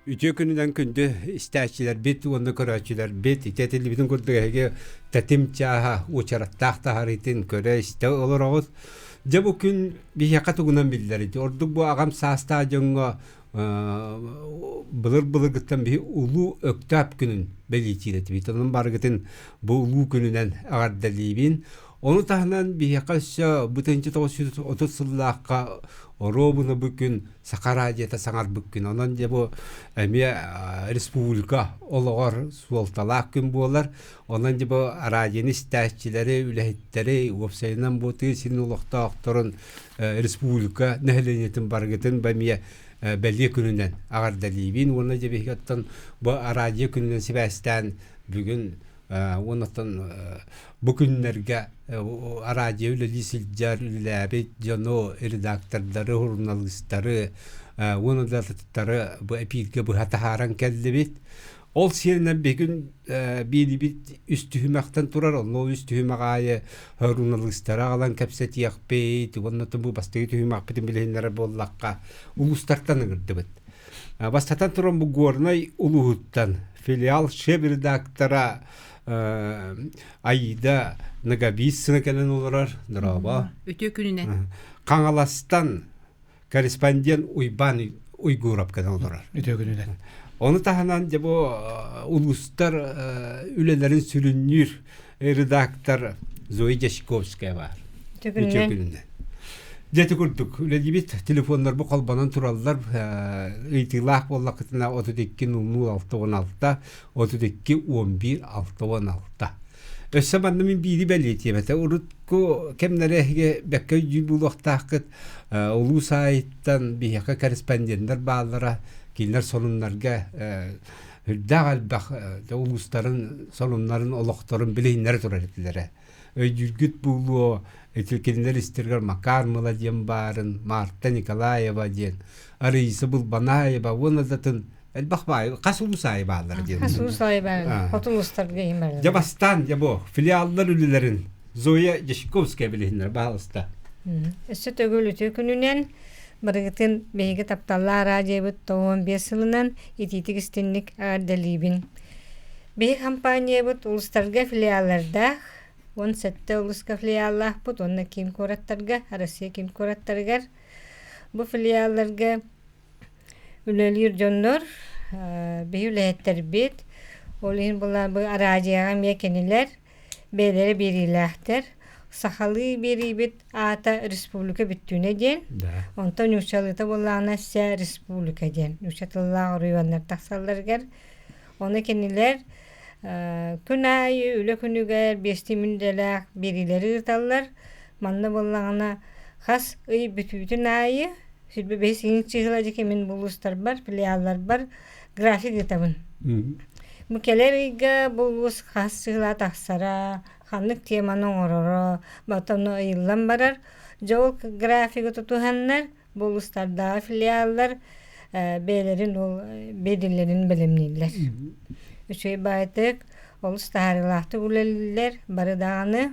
Үтүө күнүнэн күндү истээччилэрбит уонна көрөөччүлэрбит ити этиллибитин курдук эһиги тэтим чааһа уочараттаах таһаарыытын көрө-истэ олороҕут. Дьэ бу күн биһиэхэ тугунан биллэрий? Ордук бу аҕам саастаах дьоҥҥо былыр-былыргыттан биһи Улуу Өктөөп күнүн бэлиэтиир этибит. Онон барыгытын бу улуу күнүнэн эҕэрдэлиибин. Ону таһынан биһиэхэ өссө бу 1930 сыллаахха оруобуна бу күн Саха радиота саҥарбыт күн. Онон дьэ бу эмиэ республика олоҕор суолталаах күн буолар. Онон дьэ бу радионы истээччилэри, үлэһиттэри, уопсайынан бу тыа сирин олохтоохторун республика нэһилиэнньэтин барыгытын бу эмиэ бэлиэ күнүнэн эҕэрдэлиибин уонна дьэ биһиги оттон бу радио күнүнэн сибээстээн бүгүн уонна оттон бу күннэргэ араадьыйа үлэлии сылдьар үлэлээбит дьону, редактордары, суруналыыстары уонна да атыттары бу эпииргэ быһа таһааран кэллибит. Ол сиэринэн бүгүн биирибит үс түһүмэхтэн турар, онно үс түһүмэх аайы суруналыыстары аҕалан кэпсэтиэхпит уонна бу бастакы түһүмэхпитин билиһиннэрэр буоллахха улуустартан ыҥырдыбыт. Бастатан туран бу Горнай улууһуттан филиал шеф-редактора Аида Ноговицына кэлэн олорор. Дорообо. Үтүө күнүнэн. Хаҥаластан корреспондент Уйбаан Уйгуров кэлэн олорор. Үтүө күнүнэн. Ону таһынан дьэ бу улуустар үлэлэрин сүрүннүүр редактор Зоя Дьячковская баар. Үтүө күнүнэн. Дьэ ити курдук үлэлиибит телефоннарбы холбонон тураллар ыйытыылаах буоллаххытына 32 00 616 32 11 66. Өссө манна мин биири бэлиэтиэм этэ. Урукку кэмнэри эһиги бэккэ өйдүүр буолуохтааххыт. Улуус аайыттан биһиэхэ корреспонденттар бааллара. Кинилэр сонуннарга үрдээх элбэх улуустарын сонуннарын, олохторун билиһиннэрэ турар этилэрэ. Өйдүүргүт буолуо, ити кинилэр истэригэр Макар Мыла диэн баарын, Марта Николаева диэн, Раиса Былбанаева уонна да атын элбэх баай хас улуус аайы бааллар диэн. Хас улуус аайы бааллар. Хоту улуустарга иһин бааллар. Дьэ бастаан дьэ бу филиаллар үлэлэрин Зоя Дьячковская билиһиннэр баһаалыста. Өссө төгүл үтүө күнүнэн барыгытын биһиги тапталлаах радиобыт 95 сылынан итиитик истинник эҕэрдэлиибин. Биһи компаниябыт улуустарга филиаллардаах, 17 улууска филиаллаахпыт уонна киин куораттарга, Россия киин куораттарыгар. Бу филиалларга Үлэлиир дьоннор биһи үлэһиттэрбит, ол иһин буоллаҕына бу араадьыйаҕа эмиэ кинилэр бэйэлэрэ биэриилээхтэр. Сахалыы биэриибит аата республика бүттүүнэ диэн, онтон нууччалыыта буоллаҕына вся республика диэн нуучча тыллаах оройуоннар тахсалларыгар. Ону кинилэр күн аайы үлэ күнүгэр биэстии мүнүүтэлээх биэриилэри ыыталлар. Манна буоллаҕына хас ый бүтүүтүн аайы Сүрбэ бэһис иҥин чыыһыла дьики мин булуустарбар, филиалларбар график ыытабын. Бу кэлэр ыйга бу улуус хас чыыһыла тахсара, ханнык теманы оҥороро, батону ыйыллан барар. Дьэ ол графигы тутуһаннар, бу улуустардааҕы филиаллар бэйэлэрин ол биэдиллэрин бэлэмнииллэр. Үчүгэй баайтык, олус таһаарыылаахтык үлэлииллэр, бары даҕаны.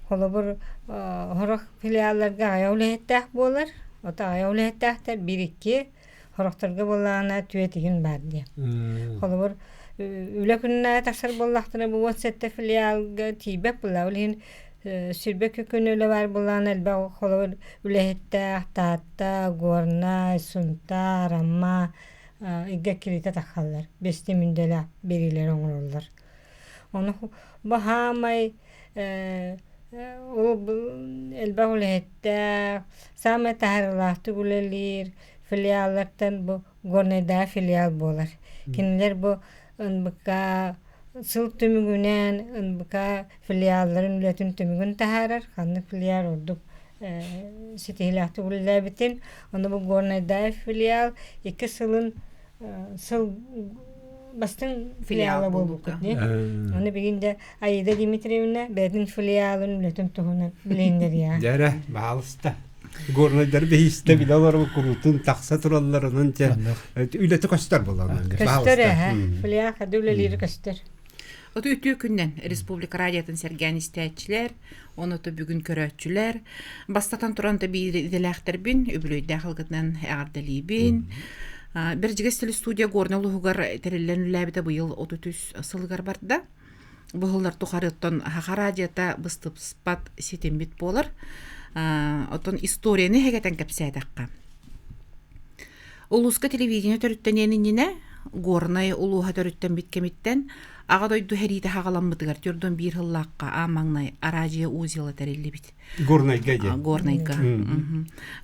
Холобур, сорох Филиалларга аҕыйах үлэһиттээх буолар, ото аҕыйах үлэһиттээхтэр биир-икки, сорохторго буоллаҕына түөрт игин баар диэн. Холобур, үлэ күнүнээҕи тахсар буоллахтарына бу 17 филиалга тиийбэт буолла. Ол иһин сүрбэ күн үлэ баар буоллаҕына элбэх холобур үлэһиттээх Таатта, Горнай, Сунтаар, Амма ыйга иккилиитэ таххаллар. Бэстии мүндэлээх биэриилэри оҥороллор. Ону бу хаамай Ол элбэх үлэһиттээх, саамай таһаарыылаахтык үлэлиир филиаллартан бу Горнайдааҕы филиал буолар. Кинилэр бу НБК сыл түмүгүнэн НБК филиалларын үлэтин түмүгүн таһаарар, ханнык филиал ордук ситиһиилээхтик үлэлээбитин. Ону бу Горнайдааҕы филиал икки сылын сыл бастыҥ филиала буолбуккут дии. Ону билигин дьэ Аида Дмитриевна бэйэтин филиалын үлэтин туһунан билиһиннэриэҕэ. Дьэ эрэ, баалыста. Горнайдар биһистэ билэ олорон куруутун тахса тураллар онон дьэ үлэтэ көстөр буолан. Көстөр ээ, филиал хады үлэлиири көстөр. Оту үтүө күннэн республика радиотын сэргээн истээччилэр, ону бүгүн көрөөччүлэр, бастатан туран да биир идэлээхтэрбин үбүлүөйдээх ылгытынан эҕэрдэлиибин. Бэрдьигэс телестудия Горнай улууһугар тэриллэн үлэлээбитэ быйыл 33 сылыгар барда. Бу сыллар тухарыттан Саха радиота быстыспат ситиммит буолар. Оттон историяны иһэгэтэн кэпсээтэххэ. Улууска телевидение төрүттэниэн иннинэ Горнай улууһа төрүттэммит кэмиттэн Аҕа дойду сэриитэ хаҕаламмытыгар 41 сыллаахха аан маҥнай араадьыйа узела тэриллибит. Горнайга диэн. Горнайга.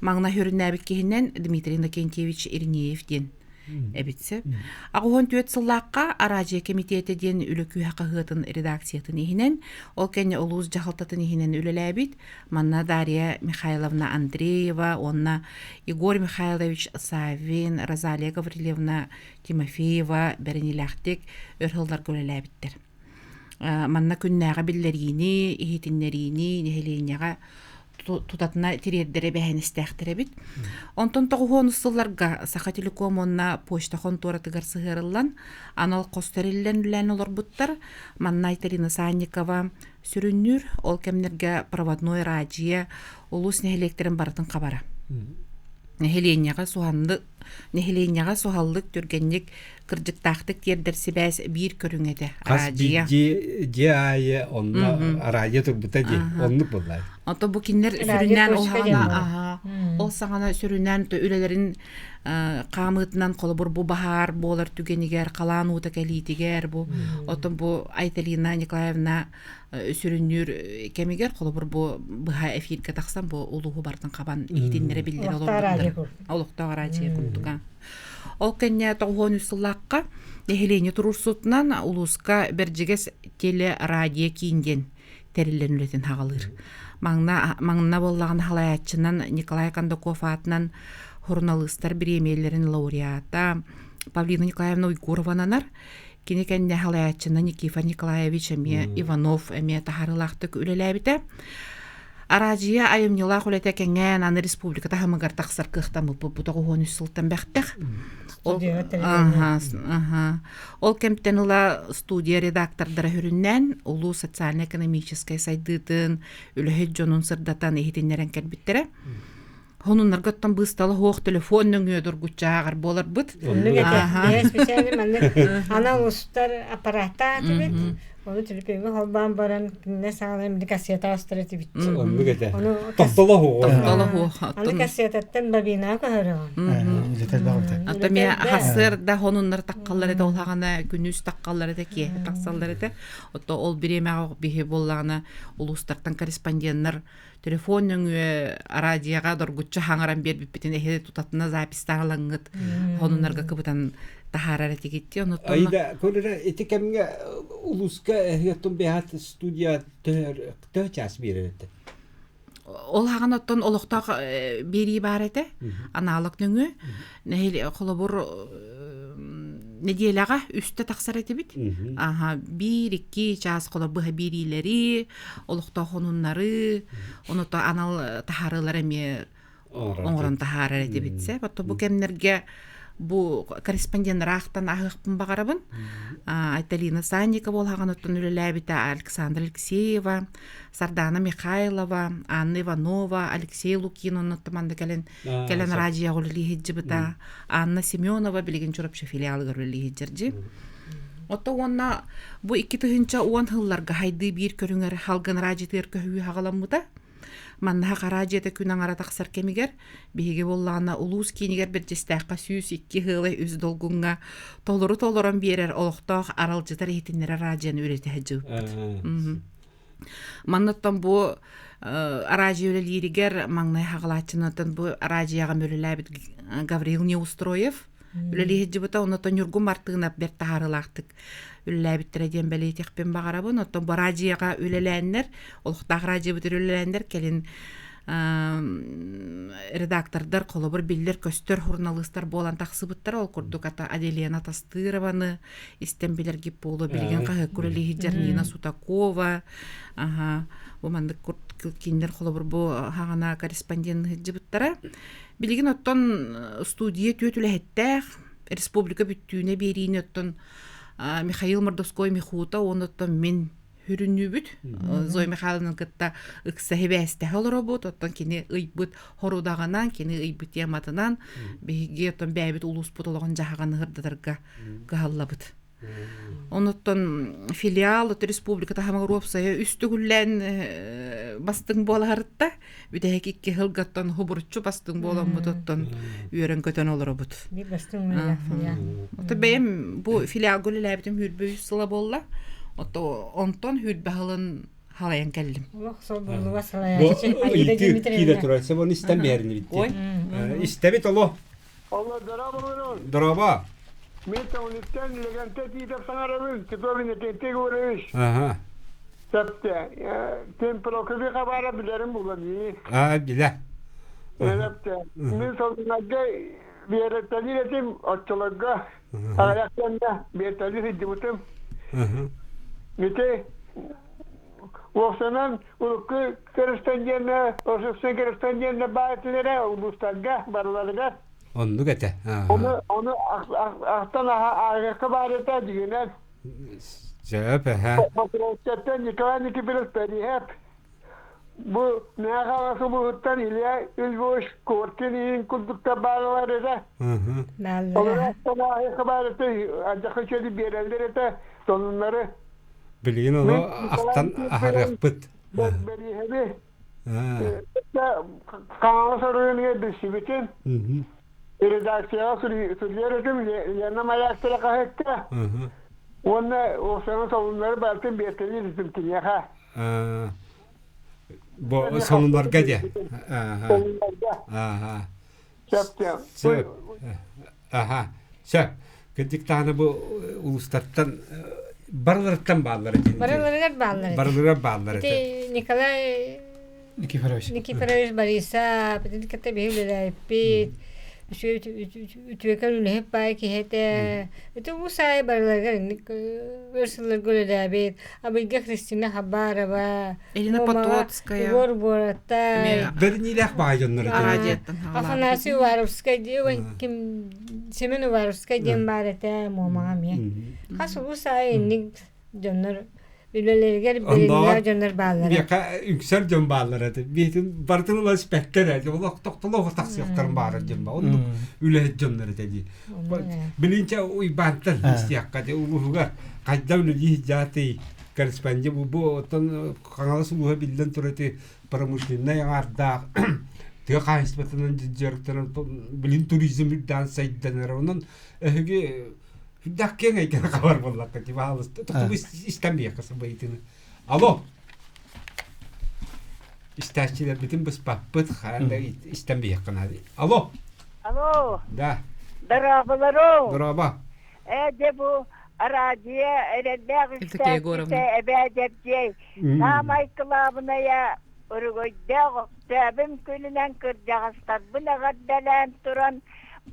Маҥнай сүрүннээбит киһинэн Дмитрий Иннокентьевич Иринеев диэн эбит сөп. 84 сыллаахха Араадьыйа кэмитиэтэ диэн үлэ күүһэ хаһыатын редакциятын иһинэн, ол кэннэ улуус дьаһалтатын иһинэн үлэлээбит. Манна Дарья Михайловна Андреева уонна Егор Михайлович Саввин, Розалия Гаврильевна Тимофеева бэриниилээхтик өр сылларга үлэлээбиттэр. Манна күннээҕи биллэриини, иһитиннэриини нэһилиэнньэҕэ тутатына тириэрдэрэ эбээһинэстээхтэр эбит. Онтон тоҕуһуонус сылларга Сахателеком уонна почта хонтуоратыгар сыһыарыллан, анал хос тэриллэн үлэлээн олорбуттар. Манна Айталина Санникова сүрүннүүр, ол кэмнэргэ проводной радио улуус нэһилиэктэрин барытын хабара. Нэһилиэнньэҕэ суһаннык Нэһилиэнньэҕэ суһаллык, түргэнник, кырдьыктаахтык тиэрдэр сибээс биир көрүҥ этэ. Хас биирдии дьиэ аайы онно араадьыйа турбута дии. Оннук буолла. Ото бу кинилэр сүрүннээн ол саҕана ол саҕана сүрүннээн үлэлэрин хаамыытынан холобур бу баһаар буолар түгэнигэр, халаан уута кэлиитигэр бу отон бу Айталина Николаевна сүрүннүүр кэмигэр холобур бу быһа эфиргэ тахсан бу улууһу барытын хабан иһитиннэрэ биллэрэ олорбуттар олохтоох араадьыйа курдуга ол кэннэ 93 сыллаахха нэһилиэнньэ туруорсуутунан улууска Бэрдьигэс телерадио киин диэн тэриллэн үлэтин хаҕалыыр маҥна маҥна буоллаҕына халайааччынан Николай Кондаков аатынан суруналыыстар бириэмийэлэрин лауреата Павлина Николаевна Уйгурова ананар Кини кэннэ халайааччына Никифор Николаевич эмиэ Иванов эмиэ таһаарыылаахтык үлэлээбитэ. Араадьыйа айымньылаах үлэтэ кэҥээн, аны республика таһымыгар тахсар кыахтаммыппыт бу 93 сылтан бэхтэх. Ол, ол кэмтэн ыла студия редактордара сүрүннээн улуу социально-экономическай сайдыытын, үлэһит дьонун сырдатан иһитиннэрэн кэлбиттэрэ. Хонуннарга оттон быыстала суох телефон нөҥүө доргуччу ааҕар буоларбыт. Оннук этэ. Бэйэ специально маннык анал устар аппараттаах этибит. Ону телефоҥҥа холбоон баран кинилэр саҕаларын били кассета устар этибит. Оннук этэ. Тохтоло суох. Тохтоло суох. Аны кассетаттан бобинаҕа көһөрөҕүн. Ата эмиэ хассыарда хонуннар таххаллар этэ ол хаҕана күнүс таххаллар этэ киэһэ тахсаллар этэ. Ото ол бириэмэҕэ биһи буоллаҕына улуустартан корреспонденнар телефон нөҥүө араадьыйаҕа доргуччу хаҥаран биэрбиппитин эһи тутатына записьтаан ылаҥҥыт хонунарга кыбытан таһаарар этигит онуттан Аида көрөрө ити кэмҥэ улууска эһиэттун бэһат студия төһө час биэрэр этэ ол хаҕан оттон олохтоох биэрии баар этэ аналог нөҥүө нэһил холобур нэдиэлэҕэ үстэ тахсар этибит аха биир икки чаас холобур быһа биэриилэри олохтоох хонуннары онуто анал таһаарыылар эмиэ оҥорон таһаарар этибит сэ потом бу кэмнэргэ бу корреспонденнараахтан аһыахпын баҕарабын Айталина Санникова олаҕаныттан үлэлээбитэ Александра Алексеева Сардана Михайлова Анна Иванова Алексей Лукин оннуттан манна кэлэн кэлэн радиоҕа үлэлии сылдьыбыта Анна Семенова билигин Чурапчы филиалыгар үлэлии сылдьар дии Ото уонна бу 2010 сылларга хайдыы биир көрүҥэр халгын радиотыгар көһүү хаҕаламмыта. Манна хараадьыйата күн аҥара тахсар кэмигэр биһиги буоллаҕына улуус киинигэр Бэрдьэстээххэ 102 ыалы үс долгуҥҥа толору толорон биэрэр олохтоох аралдьытар иһитиннэрэр радионы үлэтэ сылдьыбыппыт. Маннаттан бу араадьыйа үлэлииригэр маҥнай хаҕалааччынаттан бу араадьыйаҕа үлэлээбит Гаврил Неустроев үлэлии сылдьыбыта. Оннуттан Ньургун Мартынов бэрт таһаарыылаахтык үлэлээбиттэрэ диэн бэлиэтиэхпин баҕарабын. Оттон бу араадьыйаҕа үлэлээннэр, олохтоох араадьыйабытыгар үлэлээннэр кэлин редактордар холобур биллэр-көстөр суруналыыстар буолан тахсыбыттара. Ол курдук ата Аделена Тастырованы истэн билэргит буолуо. Билигин хаһыакка үлэлии сылдьар Нина Сутакова, аха, бу маннык кинилэр холобур бу хаҕана корреспондент сылдьыбыттара. Билигин оттон студия түөрт үлэһиттээх, республика бүттүүнэ биэриини оттон Михаил Мордовской Михута уонна оттон мин Хүрүннүүбүт. Зоя Михайловна кытта ыкса хибээстэһэ олоробут. Оттон кини ыйбыт хорудаҕынан, кини ыйбыт тематынан биһиги оттон бэйэбит улууспут олоҕун дьаһаҕын ыһырдатарга кыһаллабыт. Онуттан филиал республика таһымыгар уопсайа үс төгүллээн бастыҥ буолаһарытта. Бүтэһик икки сылгаттан хубуруччу бастыҥ буоламмыт оттон үөрэн-көтөн олоробут. Биир бастыҥ филиал. Ото бэйэм бу филиалга үлэлээбитим хүрбэ үс сыла буолла. Ото онтон хүрбэ сылын халайан кэллим. Олох солбуллуба салайааччы Аида Дмитриевна. турар, себон истэн биэрин Ой. Истэбит оло. Оло дорооболорун. Дорообо. Мен Тоҥуттан Легенте Титов саҥарабын, Титов Иннокентий Егорович. Ага. Сөптө. Темперокөбү хабара билэрим булан Аа, билэ. Сөптө. Мин солунарга биэрэтэлиир этим, оччолорго аҕыйах кэмҥэ биэртэлии сылдьыбытым. Ити Уопсанан урукку корреспонденна, официальный корреспонденна баар этилэрэ улуустарга барыларыгар. Оннук этэ. Ону ону ахтан ааҕыахха баар этэ дьиҥинэн. Сөп эһэ. Бокуруоскаттан Николай Никифорович Периһэп бу Мэҥэ Хаҥалас улууһуттан Илья Львович Коркин иин курдуктар бааллар этэ. Олор ахтан ааҕыахха баар этэ, алдьархай үчүгэйи биэрэллэр этэ, сонуннары. Билигин ону ахтан аһарыахпыт. Бэриэһэби Хаҥалас оройуонугар билсибитим. Редакцияҕа суруйар этим Лена Маяктара хаһыакка. Уонна уопсайынан солуннары барытын биэртэлиир этим киниэхэ. Бу сонуннарга дьэ. Сонуннарга. Сөп. Сөп. Аха. Сөп. Кырдьык даҕаны бу улуустартан барыларыттан бааллар этин. Барыларыгар бааллар. Барыларыгар бааллар этэ. Ити Николай Никифорович. Никифорович Борисов, итини кытта биһи үлэлээбиппит. Үтүөкэн үлэһит баай киһи этэ. Ити улуус аайы барыларыгар инник өр сылларга үлэлээбит. Абыйга Христина Хабарова, Ирина Потоцкая, Егор Буоратай, Бэриниилээх баай дьоннор Арадиаттан Афанасий Уваровскай диэн ким Семен Уваровскай диэн баар этэ Муомаҕа эмиэ. Хас улуус аайы инник дьоннор үлэлэригэр бэриниилээх дьоннор бааллара. Биэхэ үксэр дьон бааллар этэ. Биэтин барытын ыла испэттэр ээ. Олох тохтолоох тахсыахтарын баара дьон ба. Оннук үлэһит дьоннор этэ дии. Билинчэ Уйбаантан истиэххэ дии улууһугар хайда үлэлии дьаатый корреспондент бу бу оттон Хаҥалас улууһа биллэн турар ити промышленнай аҥаардаах тыа хаһаайыстыбатынан дьарыктанар билин туризм үрдээн сайдан эрэр. Онон эһиги үрдээх киэҥ эйгэни хабар буоллахха дии баһаалыста. Тохтуу истэн биэххэ сабыйтыны. Алло! Истээччилэрбитин быспаппыт, хаан да истэн биэххэ наада. Алло! Алло! Да. Дорооболору! Дорообо! Ээ, дьэ бу араадьыйа эрэллээх Евдокия Егоровна. истээччитэ эбээ Дьэбдьиэй саамай кылаабынайа өрөгөйдөөх Өктөөбүм күнүнэн кырдьаҕастарбын эҕэрдэлээн туран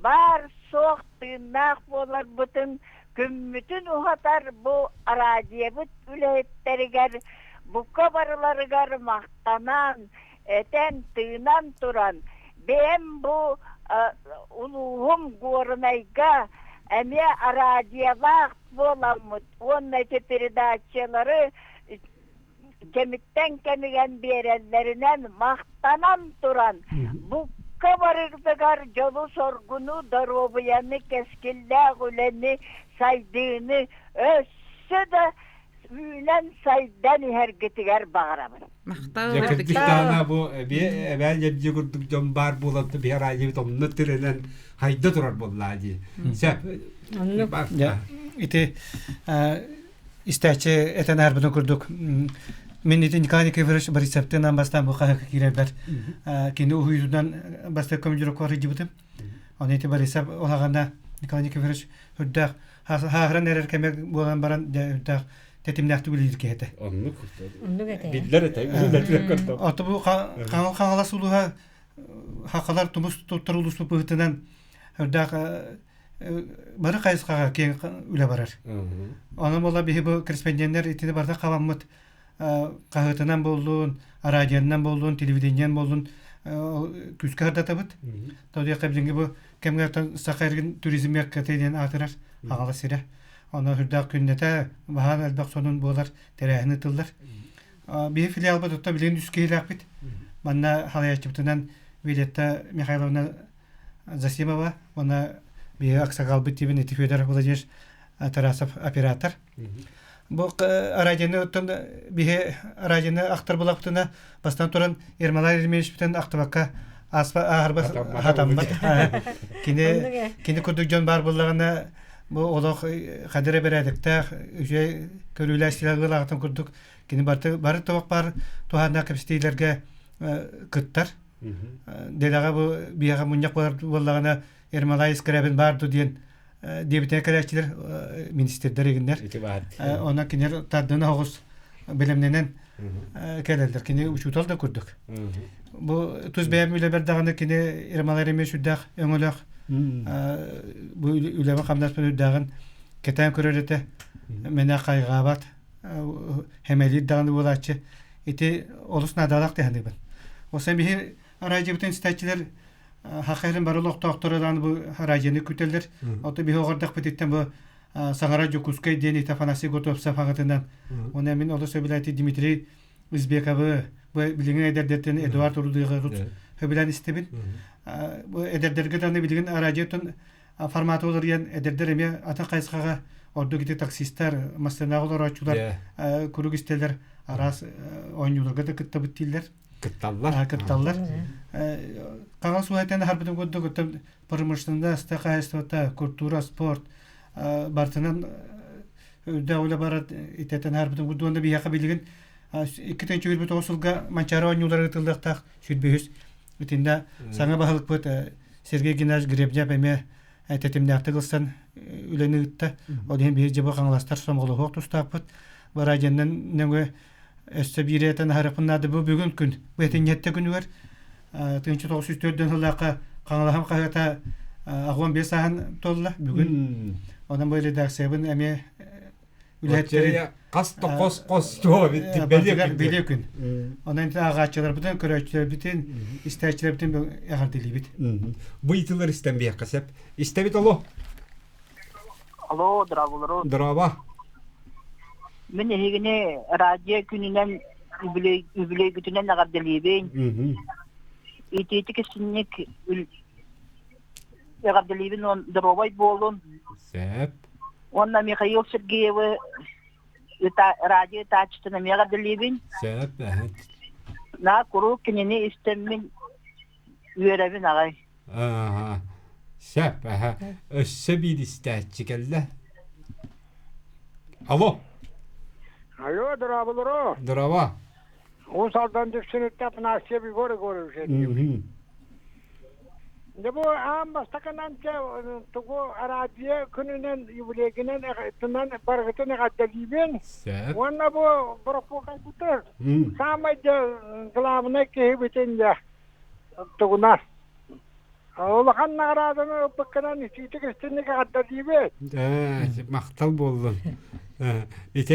баар-суох тыыннаах буоларбытын күммүтүн уһатар бу араадьыйабыт үлэһиттэригэр бука барыларыгар махтанан, этэн-тыынан туран бэйэм бу улууһум Горнайга эмиэ араадьыйалаах буоламмыт уонна ити передачалары кэмиттэн кэмигэр биэрэллэринэн махтанан туран букка барыгытыгар дьолу-соргуну, доруобуйаны, кэскиллээх үлэни, сайдыыны өссө да үүнэн-сайдан иһэргитигэр баҕарабын. Махтал. Дьэ кырдьыктаана бу эбиэ эбээн дьэбдьи курдук дьон баар буолан биһи араадьыбыт онно тирэнэн хайда турар буоллаа дии. Сөп. Оннук. Ити истээччи этэн аарбытын курдук мин ити Николай Никифорович Борисовтыынан бастаан бу хаһыакка киирэрбэр кини уһуйуутунан бастакы командировка арыйдыбытым. Оны ити Борисов улаҕана Николай Никифорович үрдээх хааһыран эрэр кэмэ буолан баран дьэ үрдээх тэтимнээхтик үлэлиир киһи этэ. Оннук. Оннук этэ. Биллэр этэ. Биллэр көрдüm. Ото бу Хаҥал Хаҥалас улууһа хахалар тумус туттар улууспут быһыытынан үрдээх бары хайысхаҕа киэҥ үлэ барар. Онон буолла биһи бу корреспонденнар итини барыта хабаммыт хаһыатынан буоллун, радионан буоллун, телевидениенэн буоллун күүскэ сырдатабыт. Тоҕо диэххэ билиҥҥи бу кэмҥэ Саха эргин туризм мекката диэн аатырар Хаҥалас сирэ. Онно сүрдээх күннэтэ баһаан элбэх сонун буолар тэрээһин ыытыллар. Биһи филиалбыт отто билигин үс киһилээхпит. Манна халайааччыбытынан Виолетта Михайловна Засимова уонна биһи аксагалбыт диибин ити Федор Владимирович Тарасов оператор. Бу радионы оттон биһи радионы ахтар булахпытына бастан туран Ермолай Еремеевичпитин ахтыбакка ааһарба хатаммат. Кини кини курдук дьон баар буоллаҕына бу олох хадыр бэрээдэктээх үчүгэй көрүүлээх курдук кини бары бары туох баар туһааннаах кэпсэтиилэргэ кыттар. Дэлэҕэ бу биһиэхэ мунньах буоллаҕына Ермолай Скрябин баар ду диэн диэбитэ кэлээччилэр министрдэр игиннэр. Онон кинилэр тардына оҕус бэлэмнэнэн кэлэллэр. Кини учуутал да курдук. Бу тус бэйэм үлэбэр даҕаны кини Ермолай эмиэ сүрдээх өҥөлөөх бу үлэбин хамнаспын үрдээҕин кэтээн көрөр этэ. Мэнэ хайҕаабат хэмэлиир даҕаны буолааччы. Ити олус наадалаах дии Осан биһи араадьыбытын истээччилэр хахайрын бары олохтоохторо даҕаны бу араадьыйаны күтэллэр. Ото биһи оҕордохпутуттан бу Саҥара Дьокуускай диэн ити Афанасий Готовцев аҕатынан уонна мин олус сөбүлээтим Дмитрий Узбековы бу билиҥҥи эдэрдэртэн Эдуард Рудыгы сөбүлээн истэбин. Бу эдэрдэргэ даҕаны билигин араадьыйаттан форматы уларыйан эдэрдэр эмиэ атын хайысхаҕа ордук ити таксистар, массыынаҕа олорооччулар куруук истэллэр араас оонньууларга да кыттабыт дииллэр. Кытталлар. Кытталлар. Хаҥас уһайтан аһарбытым курдук оттон промышленность, хаһаайыстыбата, культура, спорт барытынан үрдээх үлэ барар итэтэн аһарбытым курдук уонна биһиэхэ билигин 2009 сылга Манчаары оонньуулара ыытыллыахтаах 105 итиннэ саҥа баһылыкпыт Сергей Геннадьевич Гребнев эмиэ тэтимнээхтик ылсан үлэни ыытта. Ол иһин биһиги дьэ бу хаҥаластар сомоҕолоһуох тустаахпыт. Барадьаннан нөҥүө өссө биири этэн аһарыахпын наада. Бу бүгүн күн, бу этинньэттэ күнүгэр 1904 сыллаахха Хаҥалаһым хаһыата 85 сааһын туолла бүгүн. Онон бу редакциябын эмиэ үлэһиттэри хас да хос хос туо бэлиэ күн. Онон ааҕааччыларбытын, көрөөччүлэрбитин, истээччилэрбитин эҕэрдэлиибит. Бу ыйытыылар истэн биэххэ сөп. Истэбит алло. Алло, здраволору. Здорово. Мин эһигини радио күнүнэн үбүлүөйгүтүнэн эҕэрдэлиибин. Итиитик истинник эҕэрдэлиибин уон доруобай буолун. Сөп. Уонна Михаил Сергеевы радио ытааччытын эмиэ эҕэрдэлиибин. Сөп. На куруук кинини истэммин үөрэбин аҕай. Ааха. Сөп, аха. Өссө биир истээччи кэллэ. Алло. Алло, здравствуйте. Здорово. Уус Алдан Дүпсүнүттэ Афанасьев Егор Егорович этим. Дьэ бу аан бастакынан тугу араадьыйа күнүнэн юбилейгинэн тынан барыгытын эҕэрдэлиибин. Сөп. Уонна бу быраппуокайбытыр саамай дьэ главнай киһибитин дьэ тугунан улахан наҕарааданы ылбыккынан итиитик истинник эҕэрдэлиибит. Махтал буоллун. Ити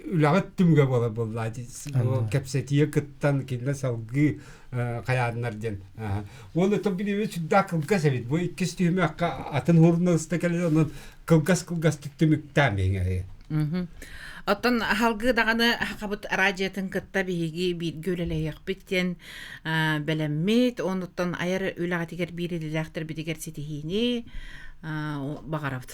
үлэҕит түмүгэ буолар буолла. Кэпсэтиигэ кыттан кинилэр салгыы хайааннар диэн. Уонна то билиби сүрдээх кылгас эбит. Бу иккис түһүмэххэ атын журналиста кэлэр онон кылгас-кылгастык түмүктээн биһиҥ Оттон аһалгыы даҕаны хабыт араадьыйатын кытта биһиги бииргэ үлэлэһиэхпит диэн бэлэммит, онуттан айар үлэҕитигэр биир идэлээхтэрбитигэр ситиһиини баҕарабыт.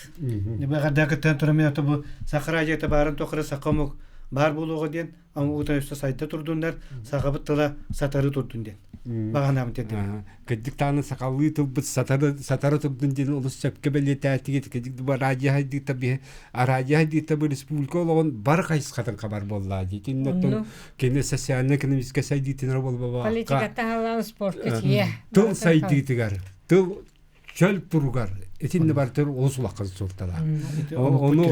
Баҕарда кыттан туран мен бу саха радиота баарын тухары саха омук баар буолуоҕа диэн омугута өссө сайда турдуннар сахабыт тыла сатары турдун диэн баҕанаабын тиэрдибин. Кырдьык даҕаны сахалыы тылбыт сатары сатары турдун диэн олус сөпкө бэлиэтээтигит. Кырдьык радио хайдыыта биһи радио хайдыыта бу республика олоҕун бары хайысхатын хабар буоллаа дии. Итиннэ кини социально-экономическай сайдыытын буолбабакка Политикаттан спортка тиийэ. Тыл сайдыытыгар, тыл чөл туругар итиннэ барытыр олус улахан суолталаах. Ону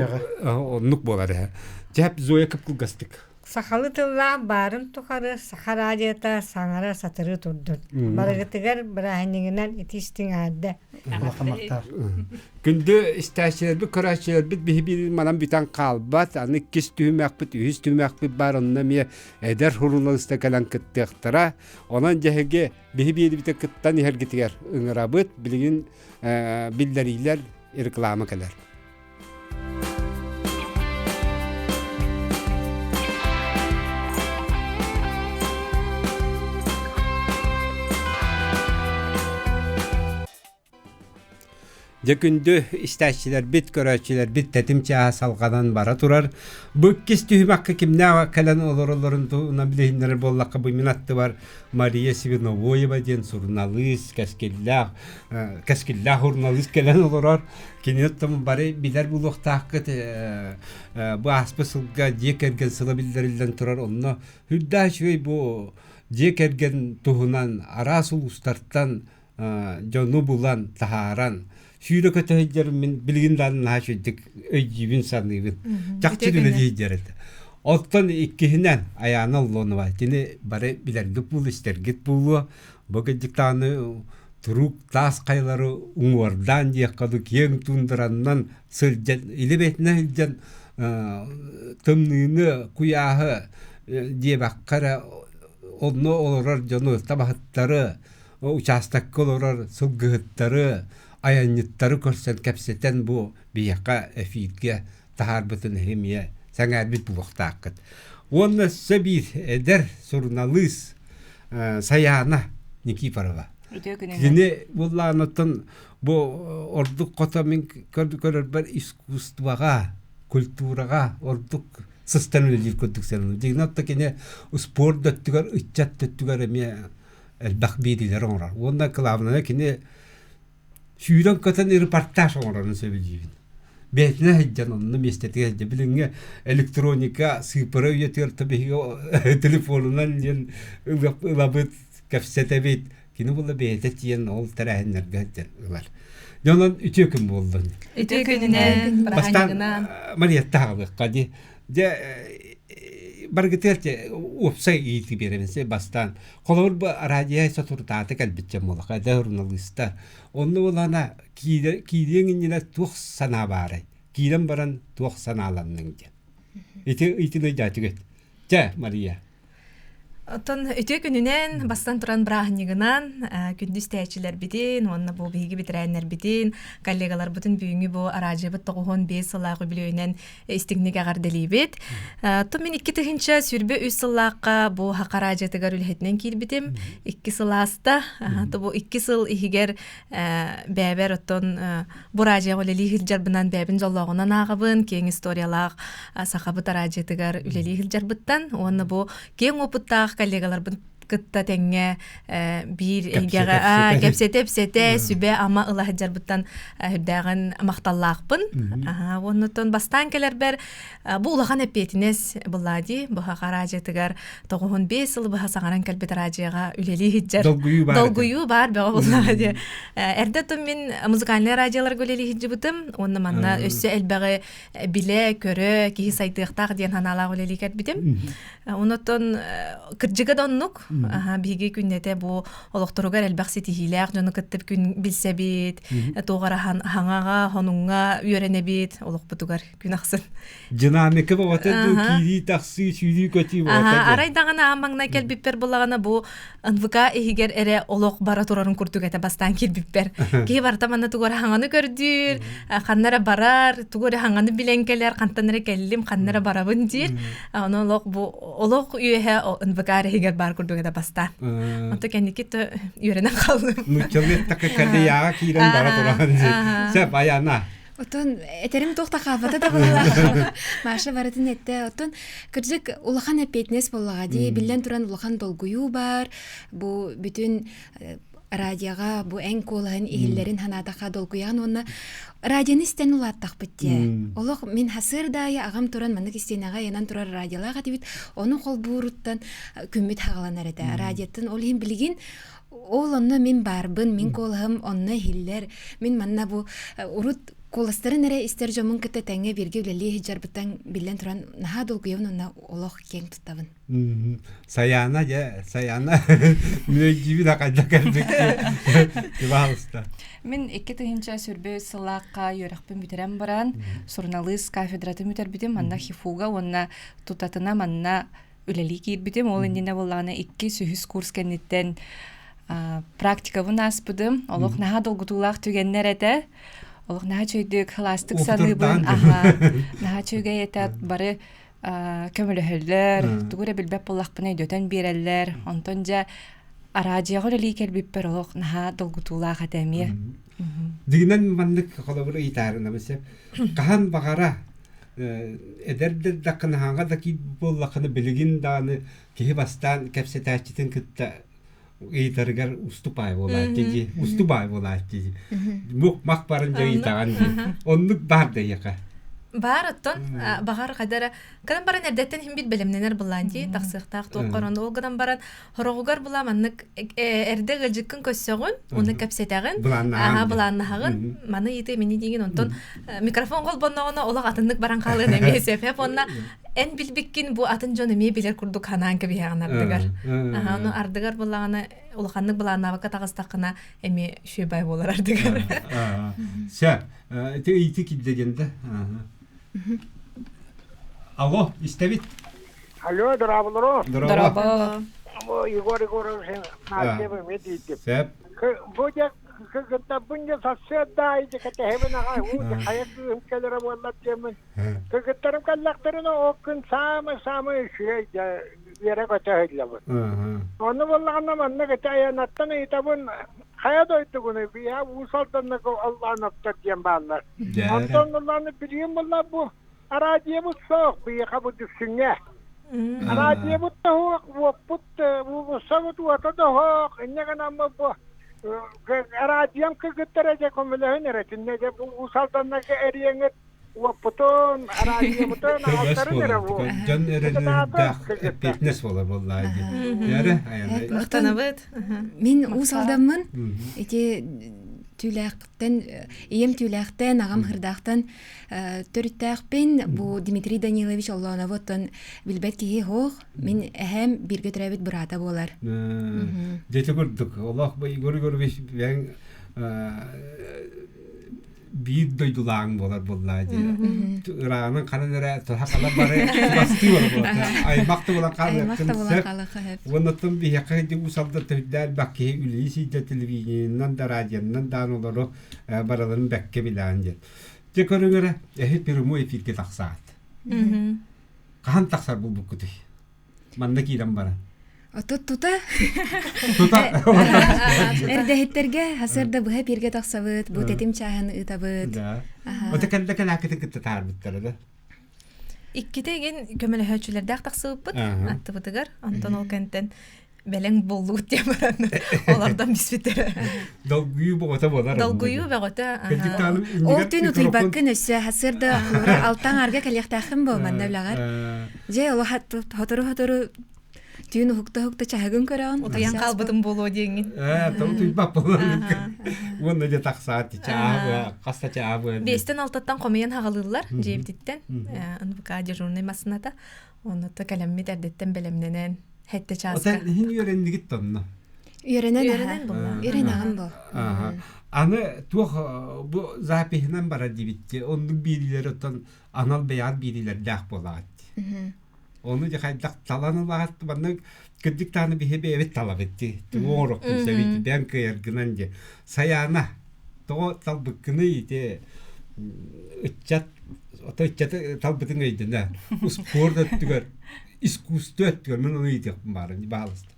оннук буолар эһэ. Дьэп Зоя кып-кылгастык. Сахалы тыллаах баарын тухары саха радиота саҥара сатырыы турдун. Барыгытыгар бырааһынньыгынан ити истиҥ аадда. Күндү истээччилэрбит, көрөөччүлэрбит биһи манан бүтэн хаалбат. Аны иккис түһүмэхпит, үһүс түһүмэхпит баар. Онно эмиэ эдэр суруналыста кэлэн кыттыахтара. Онон дьэһиги биһи биэрибитэ кыттан иһэргитигэр ыҥырабыт. Билигин биллэриилэр реклама кэлэр. Дьэ күндү истээччилэрбит, көрөөччүлэрбит тэтим чааһа салҕанан бара турар. Бу иккис түһүмэххэ кимнээх кэлэн олороллорун туһунан билиһиннэрэр буоллахха, бу мин аттыбар Мария Свиновоева диэн суруналыыс, кэскиллээх, кэскиллээх суруналыыс кэлэн олорор. Кинини оттон бары билэр буолуохтааххыт. Бу ааспыт сылга дьиэ кэргэн сыла биллэриллэн турар. Онно үрдээх үчүгэй бу дьиэ кэргэн туһунан араас улуустартан дьону булан, таһааран, сүүрэ-көтө сылдьарым мин билигин даҕаны наһаа үчүгэйдик өйдүүбүн, саныыбын. Чахчы үлэлии сылдьар этэ. Оттон иккиһинэн Айаана Оллонова кини бары билэргит буолуо, истэргит буолуо. Бу кырдьык даҕаны туруук таас хайалары уҥуордаан диэххэ дуу, киэҥ туундараннан сылдьан, илэ бэйэтинэн сылдьан тымныыны, куйааһы диэбэххэ эрэ онно олорор дьону, табаһыттары, учаастакка олорор сылгыһыттары, айанньыттары көрсөн кэпсэтэн бу биһиэхэ эфиргэ таһаарбытын эмиэ сэҥээрбит буолуохтааххыт. Уонна өссө биир эдэр суруналыыс Сайаана Никифорова. Кини буллаанаттан бу ордук хото мин көрөрбөр искусствоҕа, культураҕа ордук сыстан үлэлиир курдук саныыбын. Дьиҥинэн оттон кини спорт өттүгэр, ыччат өттүгэр эмиэ элбэх биэриилэр оҥорор. Уонна кылаабынайа кини сүүрэн-көтөн репортаж оҥорорун сөбүлүүбүн. Бэйэтинэн сылдьан онно миэстэтигэр сылдьан билиҥҥи электроника сыыппара үйэтигэр то биһиги телефонунан диэн ылабыт, кэпсэтэбит. Кини буолла бэйэтэ тиийэн ол тэрээһиннэргэ сылдьан ылар. Дьэ онон үтүө күн буоллун. Үтүө күнүнэн, Бастаан Мариетта аҕалыахха дии. Дьэ баргытыгар уопсай иитии биэрэбин бастаан Холобур, бу араадьыйа соторутааҕыта кэлбит дьон буоллахха, эдэр суруналыыстар. Онно буоллаҕына киириэҥ иннинэ туох санаа баарай? Киирэн баран туох санааланныҥ диэн. Ити ыйтын өйдөөтүгүт. Чэ, Мария. Оттон үтүө күнүнэн, бастан туран бырааһынньыгынан күндү истээччилэрбитин уонна бу биһиги бэтэрээннэрбитин, коллегаларбытын бүгүҥҥү бу араадьыйабыт 95 сыллаах үбүлүөйүнэн истиҥник эҕэрдэлиибит. Ту мин 2023 сыллаахха бу Хака араадьыйатыгар үлэһитинэн киирбитим. Икки сыл ааста. Ту бу икки сыл иһигэр бэйэбэр оттон бу араадьыйаҕа үлэлии сылдьарбынан бэйэбин дьоллооҕунан ааҕабын. Киэҥ историялаах сахабыт араадьыйатыгар үлэлии сылдьарбыттан уонна бу киэҥ опыттаах коллегаларбын кытта тэҥҥэ биир эйгэҕэ кэпсэтэ-ипсэтэ сүбэ-ама ыла сылдьарбыттан үрдээҕин махталлаахпын. Уоннуттан бастаан кэлэрбэр бу улахан эппиэтинэс булла дии. Бу араадьыйатыгар 95 сыл быһа саҥаран кэлбит араадьыйаҕа үлэлии сылдьар. Долгуйуу баар. Долгуйуу баар бөҕө буллаҕа дии. Эрдэ оттон мин музыкальнай араадьыйаларга үлэлии сылдьыбытым. Уонна манна өссө элбэҕи билэ, көрө, киһи сайдыахтаах диэн санаалаах үлэлии кэлбитим. Онотон кырдьыга да оннук. Биһиги күннэтэ бу олохторугар элбэх ситиһиилээх дьону кытта күн билсэбит, туох эрэ хаҥаҕа, хонуҥҥа үөрэнэбит олохпутугар күн ахсын. Динамика бөҕөтө дуу, киирии тахсыы, сүүрүү-көтүү бөҕөтө. Арай даҕаны аан маҥнай кэлбиппэр буллаҕына бу НВК иһигэр эрэ олох бара турарын курдук этэ бастаан киирбиппэр. Киһи барыта манна тугу эрэ хаҥаны көрдүүр, ханна эрэ барар, тугу эрэ хаҥаны билэн кэлэр, хантан эрэ кэллим, ханна эрэ барабын диир. Ону олох бу олох үөһэ НВК иһигэр баар курдук этэ бастаан. Онто кэнники то үөрэнэн хааллым. Нууччалыы эттэххэ кэллийааҕа киирэн бара туран. Сөп, Аяна. Оттон этэрим туох да хаалбата да буоллаҕа. Маша барытын эттэ. Оттон кырдьык улахан эппиэтинэс буоллаҕа дии. Биллэн туран улахан долгуйуу баар. Бу бүтүн радиоҕа бу эн куолаһын иһиллэрин санаатахха долгуйаҕын уонна радионы истэн улааттахпыт дии. Олох мин хасыар даайы аҕам туран маннык истиэнэҕэ ыйанан турар радиолаах этибит. Ону холбууруттан күммүт хаҕаланар этэ. Радиоттан ол иһин билигин Ол онно мин баарбын, мин куолаһым онно иһиллэр. Мин манна бу урут куоластарын эрэ истэр дьоммун кытта тэҥҥэ бииргэ үлэлии сылдьарбыттан биллэн туран наһаа долгуйабын уонна олох киэҥ туттабын. Саяна дьэ, Саяна мүөйдүүбүн хайда кэлбикки Пожалуйста. Мин 2023 сыллаахха үөрэхпин бүтэрэн баран, суруналыыс кафедратын бүтэрбитим. Манна ХИФУга уонна тутатына манна үлэлии киирбитим. Ол иннинэ буоллаҕына иккис, үһүс курс кэнниттэн практикабын ааспытым. Олох наһаа долгутуулаах түгэннэр этэ. Олох наһаа үчүгэйдик кылаастык саныыбын. Аха. Наһаа үчүгэй этэ. Бары көмөлөһөллөр, тугу эрэ билбэт буоллахпына өйдөтөн биэрэллэр. Онтон дьэ араадьыйаҕа үлэлии кэлбиппэр олох наһаа долгутуулаах этэ эмиэ. Дигинэн маннык холобур ыйытаарынабын сөп. Хаһан баҕара эдэр да хаһааҥҥа да буоллаххына билигин даҕаны киһи бастаан кэпсэтээччитин кытта ыйытарыгар уступаай буолааччы дии устубаай буолааччы дии мух-мах баран дьэ ыйытаҕын дии оннук баар да эйиэхэ Баар оттон баҕар хайдара гынан баран эрдэттэн иһин бит бэлэмнэнэр былаан дии тахсыахтаах туоххар ону ол гынан баран хороҕугар була маннык эрдэ ыалдьыккын көссөҕүн уну кэпсэтэҕин аха былааннаһаҕын маны ыйытыы мини диигин онтон микрофон холбонноҕуна олох атыннык баран хаалыан эмиэ сөп уонна эн билбиккин бу атын дьон эмиэ билэр курдук ханаан кэбиһэҕин ардыгар аха ону ардыгар буллаҕына улаханнык былааннаабакка таҕыстаххына эмиэ шүөбай буолар ардыгар Сөп. Ити ыйытыы киирдэ диэн да. Алло, истэбит. Алло, дорооболоро. Дорообо. Егор Егорович, Настя мен дийтим. Сөп. Бу дьэ кыгыттарбын дьэ сарсыарда аайы дьэ кэтэһэбин аҕай уу дьэ хайа кыыһым кэлэрэ буоллар диэммин. Кыгыттарым кэллэхтэринэ ол күн саамай-саамай үчүгэй дьэ үөрэ-көтө сылдьабын. Ону буоллаҕына маннык ити айанаттан ыйытабын хайа дойдугунуй биһиэхэ Уус Алданна Оллооноптор диэн бааллар. Онтон ыллааны билигин буолла бу араадьыйабыт суох биһиэхэ бу Дүпсүҥҥэ. Араадьыйабыт да суох, уоппут уулуссабыт уота да суох, инньэ гынаммыт бу араадьыйам кыргыттара дьэ көмөлөһүн эрэ итиннэ дьэ бу Уус Алданнарга эрийэҥҥит уоппутун, араадьыйабытын аҕалтарын эрэ бу. Дьон эрэллээх эппиэтинэс буолар буоллаа дии. Яры Махтанабыт. Мин Уус Алдаммын. Ити түүлээхтэн ийэм түүлээхтэн, аҕам хырдаахтан төрүттээхпин. Бу Дмитрий Данилович Оллоонову оттон билбэт киһи суох. Мин эһэм бииргэ төрөөбүт быраата буолар. Дьэ курдук олох Егор Егорович бэйэҥ биир дойдулааҕыҥ буолар буоллаа дии. Ырааҕынан ханан эрэ туһа хала бары чугастыы бар буолар. Аймах да буолан хаалыаххын сөп. Уонна оттон биһиэхэ ити Уус Алдан төрүттээх элбэх киһи үлэлии сылдьар телевидениенэн да радионан даан олору барыларын бэккэ билээн диэн. Дьэ көрүҥ эрэ, эһи прямой эфиргэ тахсаат. Хаһан тахсар булбуккутуй? Манна киирэн баран. Отут тута. Тута. Эрдэһиттэргэ хасырда быһа пиргэ тахсабыт, бу тэтим чааһын ыытабыт. Да. Ото кэллэ кэлээккитин кытта таарбыттара да. Иккитэ игин көмөлөһөөччүлэрдээх тахсыбыппыт аттыбытыгар. Онтон ол кэнтэн бэлэҥ буоллугут диэн баран олордон биспиттэрэ. Долгуйуу бөҕөтө буолар. Долгуйуу бөҕөтө. Ол түүн утуйбаккын өссө хасырда алтаң арга кэлиэхтээххин бу манна үлэҕэр. Дьэ, олох хотору-хотору түүн уһукта-уһукта чаһыгын көрөҕүн. Утуйан хаалбытым буолуо диэҥҥин. Ээ, то утуйбат буолуо. Уонна дьэ тахсаат чаабы, хаста чаабы. Биэстэн алтаттан хомуйан хаҕалыыллар дьиэбититтэн. НВК дежурный массыната. Онно кэлэммит эрдэттэн бэлэмнэнэн хэтте чааска. Отон иһин үөрэннигит тонно. Үөрэнэн үөрэнэн буолла. Үөрэнэҕин бу. Аны туох бу запиһынан барар диэбитти. Оннук биириилэр оттон анал бэйэҕит биэриилэрдээх буолаҕыт. Ону дьэ хайдах талан ылаҕыт манна кырдьык даҕаны биһи бэйэбит талабыт дии. Тугу оҥорохпун сөбүй бэйэҥ кыайаргынан дии. Сайаана тоҕо талбыккыный ити ыччат ото ыччаты талбытыҥ өйдөнө. Успуорт өттүгэр, искусство өттүгэр мин ону ыйытыахпын баарын баалыста.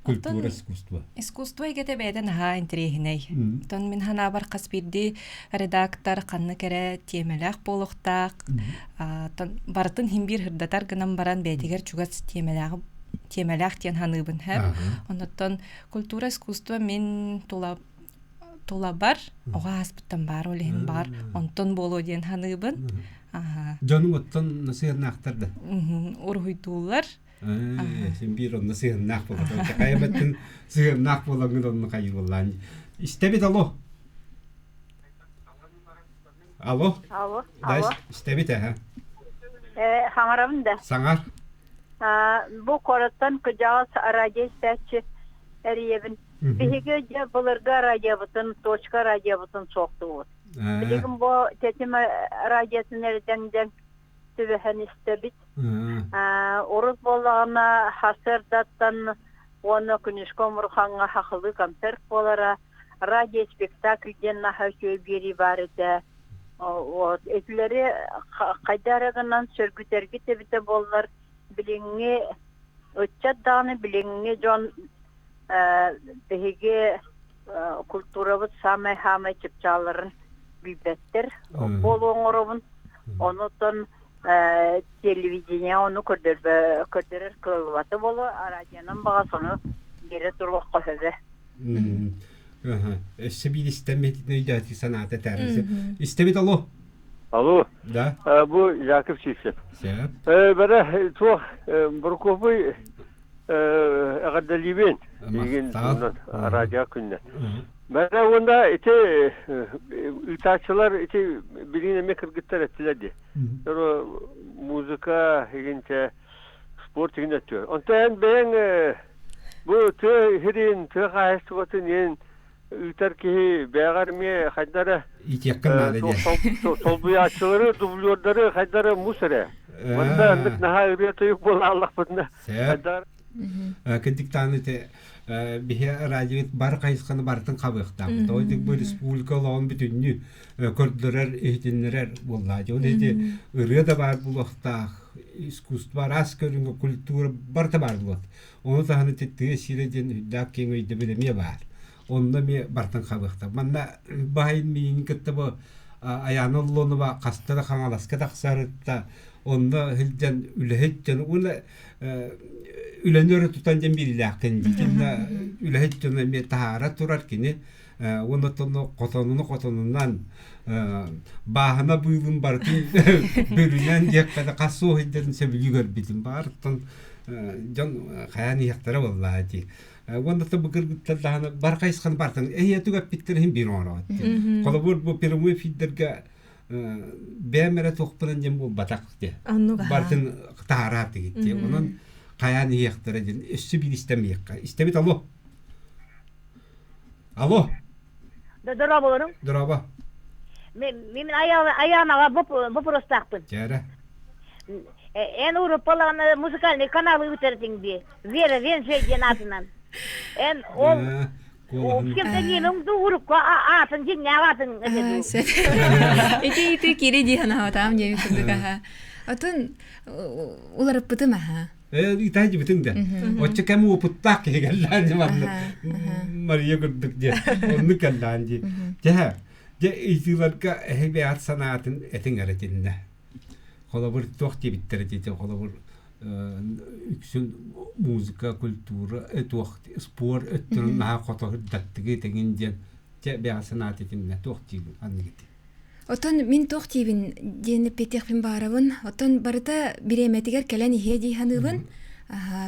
Культура, искусство. Искусство эйгэтэ бэйэтэ наһаа интэриэһинэй. Оттон мин санаабар хас биирдии редактор ханнык эрэ тиэмэлээх буолуохтаах. Оттон барытын иһин биир сырдатар гынан баран бэйэтигэр чугас тиэмэлээх тиэмэлээх диэн саныыбын һэп. Оннуттан культура, искусство мин тула тулабар оҕо ааспыттан баар ол иһин баар онтон буолуо диэн саныыбын. Дьонуҥ оттон сыһыаннаахтар да? Уруһуйдууллар. Син биир онно сыһыаннаах буолар. Хайа бэттин сыһыаннаах буолаҥҥын онно хайыыллаан. Истэбит алло. Алло. Алло. Да, истэбит эһэ. Э, хаҥарабын да. Саҥар. Бу куораттан кыдьаҕас радио истээччи эрийэбин. Биһиги дьэ былыргы радиобытын, точка радиобытын суохтуубут. Билигин бу тэтим радиотын эрдэҥдэн түбэһэн истэбит. Урут буоллаҕына сарсыардаттан уонна күнүскү омурҕаҥҥа хахылыы концерт буолара, радиоспектакль диэн наһаа үчүгэй биэрии баар этэ. Вот итилэри хайда эрэ гынан сөргүтэргит эбитэ буоллар, билиҥҥи ыччат даҕаны билиҥҥи дьон биһиги Культурабыт саамай-саамай чыпчаалларын билбэттэр буолуо оҥоробун. Онутон телевидение ону көрдөрөр кыаллыбата буолуо, радионан баҕас ону биэрэ туруохха сөбө. Өссө биир истэммитин өйдөөтү санаата этээр. Истэбит алло. Алло. Да. Бу Яков Сивцев. Сөп. Бэрэ туох Буркопуй эҕэрдэлиибин. Билигин радио күннэ. Бэрэ уонна ити ыытааччылар ити билигин эмиэ кыргыттар эттилэр дии. Музыка игинчэ спорт игин өттүгэр. Онтон эн бэйэҥ бу тыа иһирин, тыа хаһаайыстыбатын иэн ыытар киһи бэйэҕэр эмиэ хайдара Иитиэххин наада диэн. солбуйааччылары, дублердары хайдара мус эрэ. Манна аннык наһаа ырыа-тойук буола аллахпытына хайдар Кырдьыктаан ити биһи радиобит бар хайысханы барытын хабыахтаахпыт. Ол бу республика олоҕун бүтүннүү көрдөрөр, иһитиннэрэр буоллаа. Ол ити ырыа да баар буолуохтаах, искусство араас көрүҥэ, культура барыта баар буолуох. Ону таһынан ити тыа сирэ диэн үрдээх киэҥ өйдөбүл эмиэ баар. Онно эмиэ барытын хабыахтаах. Манна баһайын миигин кытта бу Аяна Оллонова хаста да Хаҥаласка тахсарытта, онно сылдьан үлэһит дьон уонна үлэни өрө тутан диэн биирилээххин дии. Үлэһит дьону эмиэ таһаара турар кини уонна оттон хотонуну хотонунан бааһына быылын барытын бүрүнэн диэххэ да хас суох илдэрин сөбүлүү көрбүтүм баар оттон дьон хайаан иһиэхтэрэ буоллаа дии уонна бу кыргыттар даҕаны бар хайысханы бартан эһиэтүг эппиттэр иһин биир оҥороот холобур бу прямой эфирдэргэ бэйэм эрэ туохпунан диэн буолбатах дии бартын таһараат дии онон хайаан иһиэхтэрэ диэн өссө биир истэмиэххэ истэбит алло алло Дорооболорум. Дорообо. Мин Аянаға вопростаахпын. Чээрэ. Эн Европалаҕына музыкальный каналы ыытар дии. Вера Венжей диэн аатынан. Эн ол псевдонимиҥ дуу урукку аатын дьиҥнээх аатын Ити ити кири дии санаабатаам диэбит курдук аха. Отун уларыппытым аха. Итаайдыбытыҥ да. Оччо кэм уопуттаах киһи кэллээн дии манна. Мария курдук диэн. Оннук кэллээн дии. Дьэ, дьэ ыйытыыларга эһи бэйэҕит санаатын этиҥ эрэ итиннэ. Холобур, туох диэбиттэрэ диэтэ, холобур, үксүн музыка, культура, туох спорт өттүнэн наһаа хото сырдаттыгы тэҥин диэн дьэ бэйэҕит санаат итиннэ туох диибин анныгыт Оттон мин туох диибин диэн эппиэтиэхпин баарабын. Оттон барыта бириэмэтигэр кэлэн иһиэ дии саныыбын.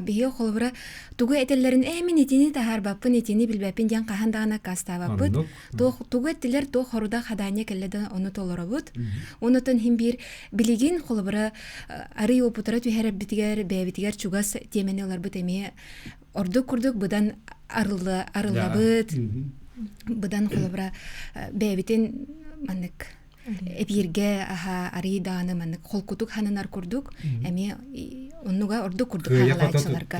Биһиги холобура тугу этэллэрин ээ мин итини таһаарбаппын, итини билбэппин диэн хаһан даҕаны аккаастаабаппыт. Туох тугу эттилэр, туох хорудах хадаанньа кэллэ да ону толоробут. Онотон иһин биир билигин холобура арый уопутара түһэрэрбитигэр, бэйэбитигэр чугас тиэмэни ыларбыт эмиэ ордук курдук быдан арылла арыллабыт быдан холобура бэйэбитин маннык эпииргэ аха арый даҕаны маннык холкутук хананар курдук эмиэ оннуга ордук курдук хаалааччыларга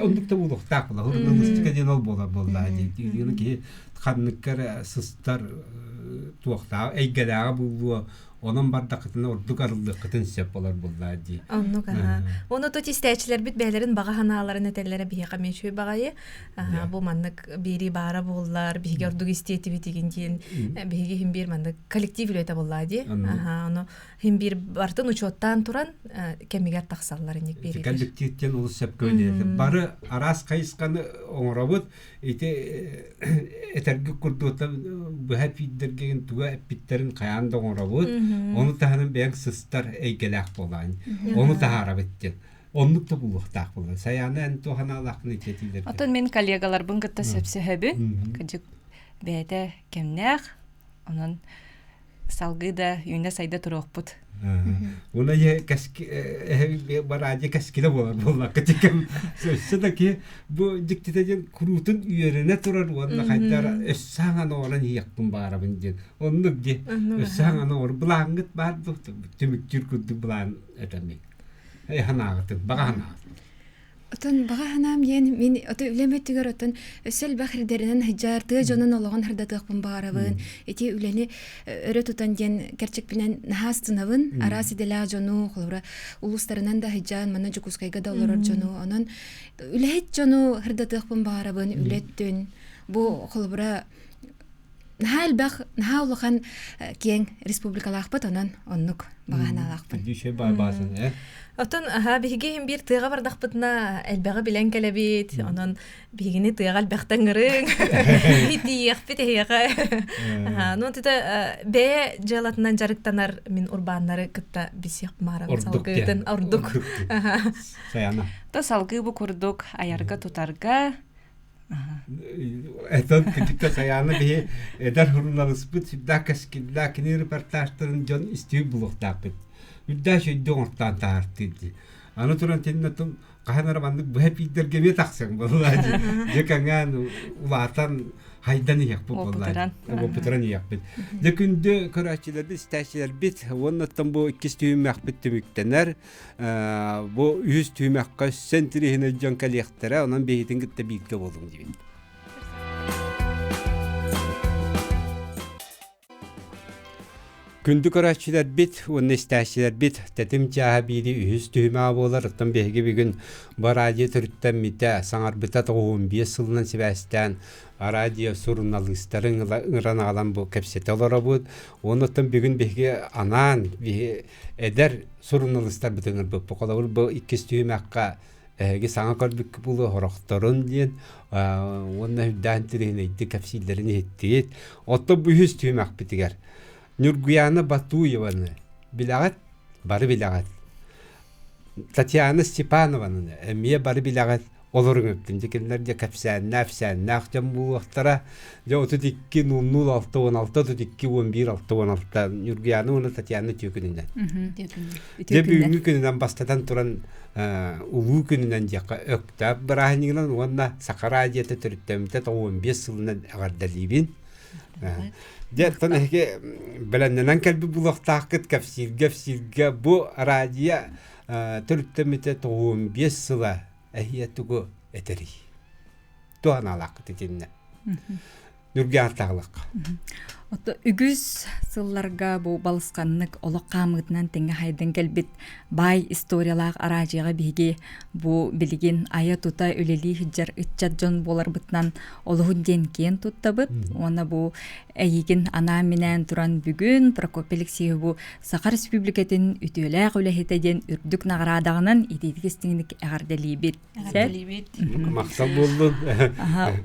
оннук да буолуохтаах була журналистика диэн ол буолар буоллаа диэн киһи ханныкка эрэ сыстар туохтаах эйгэлээҕэ буолуо Онон бардаххытына ордук арыллыаххытын сөп болар буоллаа дии. Оннук аха. Ону то истээччилэрбит бэйэлэрин баҕа санааларын этэллэрэ биһиэхэ эмиэ үчүгэй баҕайы. Аха, бу маннык биэрии баара буоллар, биһиги ордук истиэтибит игин диэн биһиги иһин биир маннык коллектив үлэтэ буоллаа дии. Аха, ону иһин биир бартын учуоттаан туран кэмигэр тахсаллар инник биэриилэр. Коллективтен олус сөпкө үлэлиир. Бары араас хайысханы оҥоробут. Ити этэргэ курдуктан быһа эпиирдэргин туга эппиттэрин хайаан да оҥоробут. Ону таһынан бэйэҥ сыстар эйгэлээх буолаан. Ону таһаарабыт диэн. Оннук да буолуохтаах буолар. Сайаана эн туох анаалааххын итиэтиилэргэ? Оттон мин коллегаларбын кытта сөпсөһөбүн. Кырдьык бэйэтэ кэмнээх. Онон салгыы да үүнэ-сайда туруохпут. Уна е бараадьы кэскилэ буолар буоллахха тикем өссө да ки бу дьиктитэ диэн куруутун үөрэнэ турар уонна хайдара өссө хаҥан оҥорон иһиэхпин баарабын диэн оннук ди өссө хаҥан оҥор былааҥҥыт баар түмүктүүр курдук былаан этэмий ханаағытын баҕа ханаағытын Отон баҕа санаам диэн мин ото үлэм өттүгэр оттон өссө элбэх ирдэринэн сылдьар тыа дьонун олоҕун ырдатыахпын баҕарабын. Ити үлэни өрө тутан диэн кэрчикпинэн наһаа астынабын. Араас идэлээх дьону, холобура, улуустарынан да сылдьан, манна Дьокуускайга да олорор дьону. Онон үлэһит дьону ырдатыахпын баҕарабын, үлэ өттүн. Бу холобура наһаа элбэх, наһаа улахан киэҥ республикалаахпыт, онон оннук баҕаһынаалаахпын. Дүүшэ баабасын, э? Оттон аха биһиги иһин биир тыаҕа бардахпытына элбэҕи билэн кэлэбит. Онон биһигини тыаҕа элбэхтэн ыҥырыҥ. Тиийиэхпит эһиэхэ. Ну тите бэйэ дьыалатынан дьарыктанар мин урбааннары кытта бисиэх маарабын салгыытын ордук. Саяна. То салгыы бу курдук айарга тутарга Этон кытыкта Саяна биһи эдэр суруналыспыт сүрдээх кэскиллээх кини репортажтарын дьон истиир булуохтаахпыт. Үрдээх өйдө оҥортоон таһаартыыр дии. Аны туран тиннэ хаһан эрэ маннык быһа пиирдэргэ эмиэ тахсыаҥ буоллаа дии. Дьэ кэҥээн улаатан хайдан иһиэхпит буоллаа. Уопутуран иһиэхпит. Дьэ күндү көрөөччүлэрбит, истээччилэрбит уоннаттан бу иккис түһүмэхпит түмүктэнэр. Бу үһүс түһүмэххэ өссө интириэһинэй дьон кэлиэхтэрэ, онон биһитин кытта бииргэ буолуҥ диибин. Күндү көрөөччүлэрбит уонна истээччилэрбит тэтим чааһа биири үһүс түһүмэҕэ буолар. Оттон биһиги бүгүн бу радио төрүттэммитэ, саҥарбыта 95 сылынан сибээстээн радио суруналыыстарын ыҥыран аҕалан бу кэпсэтэ олоробут. Уонна оттон бүгүн биһиги анаан биһи эдэр суруналыыстарбытын ыҥырбыппыт. Холобур, бу иккис түһүмэххэ эһиги саҥа көрбүккүт буолуо сорохторун диэн уонна үрдээн тириһинэйдик кэпсииллэрин иһиттигит. Оттон бу үһүс түһүмэхпитигэр Ньургуяна Батуеваны билэҕит? Бары билэҕит. Татьяна Степанованы эмиэ бары билэҕит. Олоруҥ өптүн дьэ кинилэр дьэ кэпсээннээх эпсээннээх дьон буолуохтара. Дьэ 32 00 6 16 32 11 6 16 Ньургуяна уонна Татьяна үтүө күнүнэн. Дьэ бүгүҥҥү күнүнэн бастатан туран улуу күнүнэн диэххэ Өктөөп бырааһынньыгынан уонна Саха радиота төрүттэммитэ 95 сылынан эҕэрдэлиибин. Дьэ, оттон эһиги бэлэмнэнэн кэлбит буолуохтааххыт кэпсииргэ кэпсииргэ бу радио төрүттэммитэ 95 сыла эһиэ тугу этэрий? Туох аналааххыт итиннэ? Нүргээн таҕылахха. Ото үгүс сылларга бу балысханнык олох хаамыытынан тэҥҥэ хайдан кэлбит баай историялаах араадьыйаҕа биһиги бу билигин айа-тута үлэлии сылдьар ыччат дьон буоларбытынан олуһун диэн киэн туттабыт уонна бу эйигин анаан-минээн туран бүгүн Прокопий Алексеев бу Саха Республикатын үтүөлээх үлэһитэ диэн үрдүк наҕараадаҕынан итиитик истиҥник эҕэрдэлиибит. Эҕэрдэлиибит. Махтал буоллун.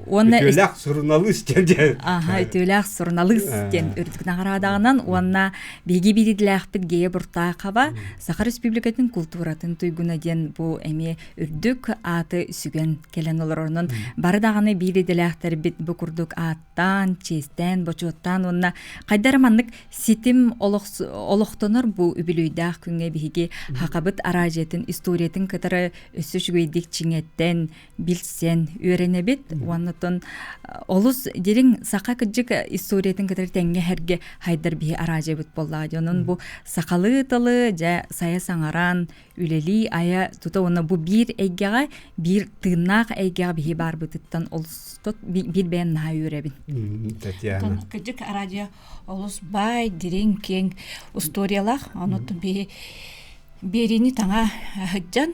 Уонна үтүөлээх суруналыыс диэн. Аха, үтүөлээх суруналыыс диэн үрдүк наҕараадаҕынан уонна биһиги биирдилээхпит Гея Буртаахова Саха Республикатын култууратын туйгуна диэн бу эмиэ үрдүк ааты сүгэн кэлэн олорорунан бары даҕаны биир идэлээхтэрбит бу курдук ааттаан, чиэстээн, бочуоттаан уонна хайдара маннык ситим олохтонор бу үбүлүөйдээх күҥҥэ биһиги Хахабыт араадьыйатын историятын кытары өссө үчүгэйдик чиҥэттэн, билсэн үөрэнэбит уонна оттон олус дириҥ саха кырдьык историятын кытары тэҥҥэ эргэ хайдар биһи араадьыйабыт буоллаҕа дии. Онон бу сахалыы тылы дьэ сайа саҥаран үлэлии айа тута уонна бу биир эйгэҕэ биир тыыннаах эйгэҕэ биһи баарбытыттан олус биир бэйэм наһаа үөрэбин. Татьяна. Кырдьык араадьыйа олус баай, дириҥ, киэҥ устуоруйалаах. Онон биһи биэриини таҥа сылдьан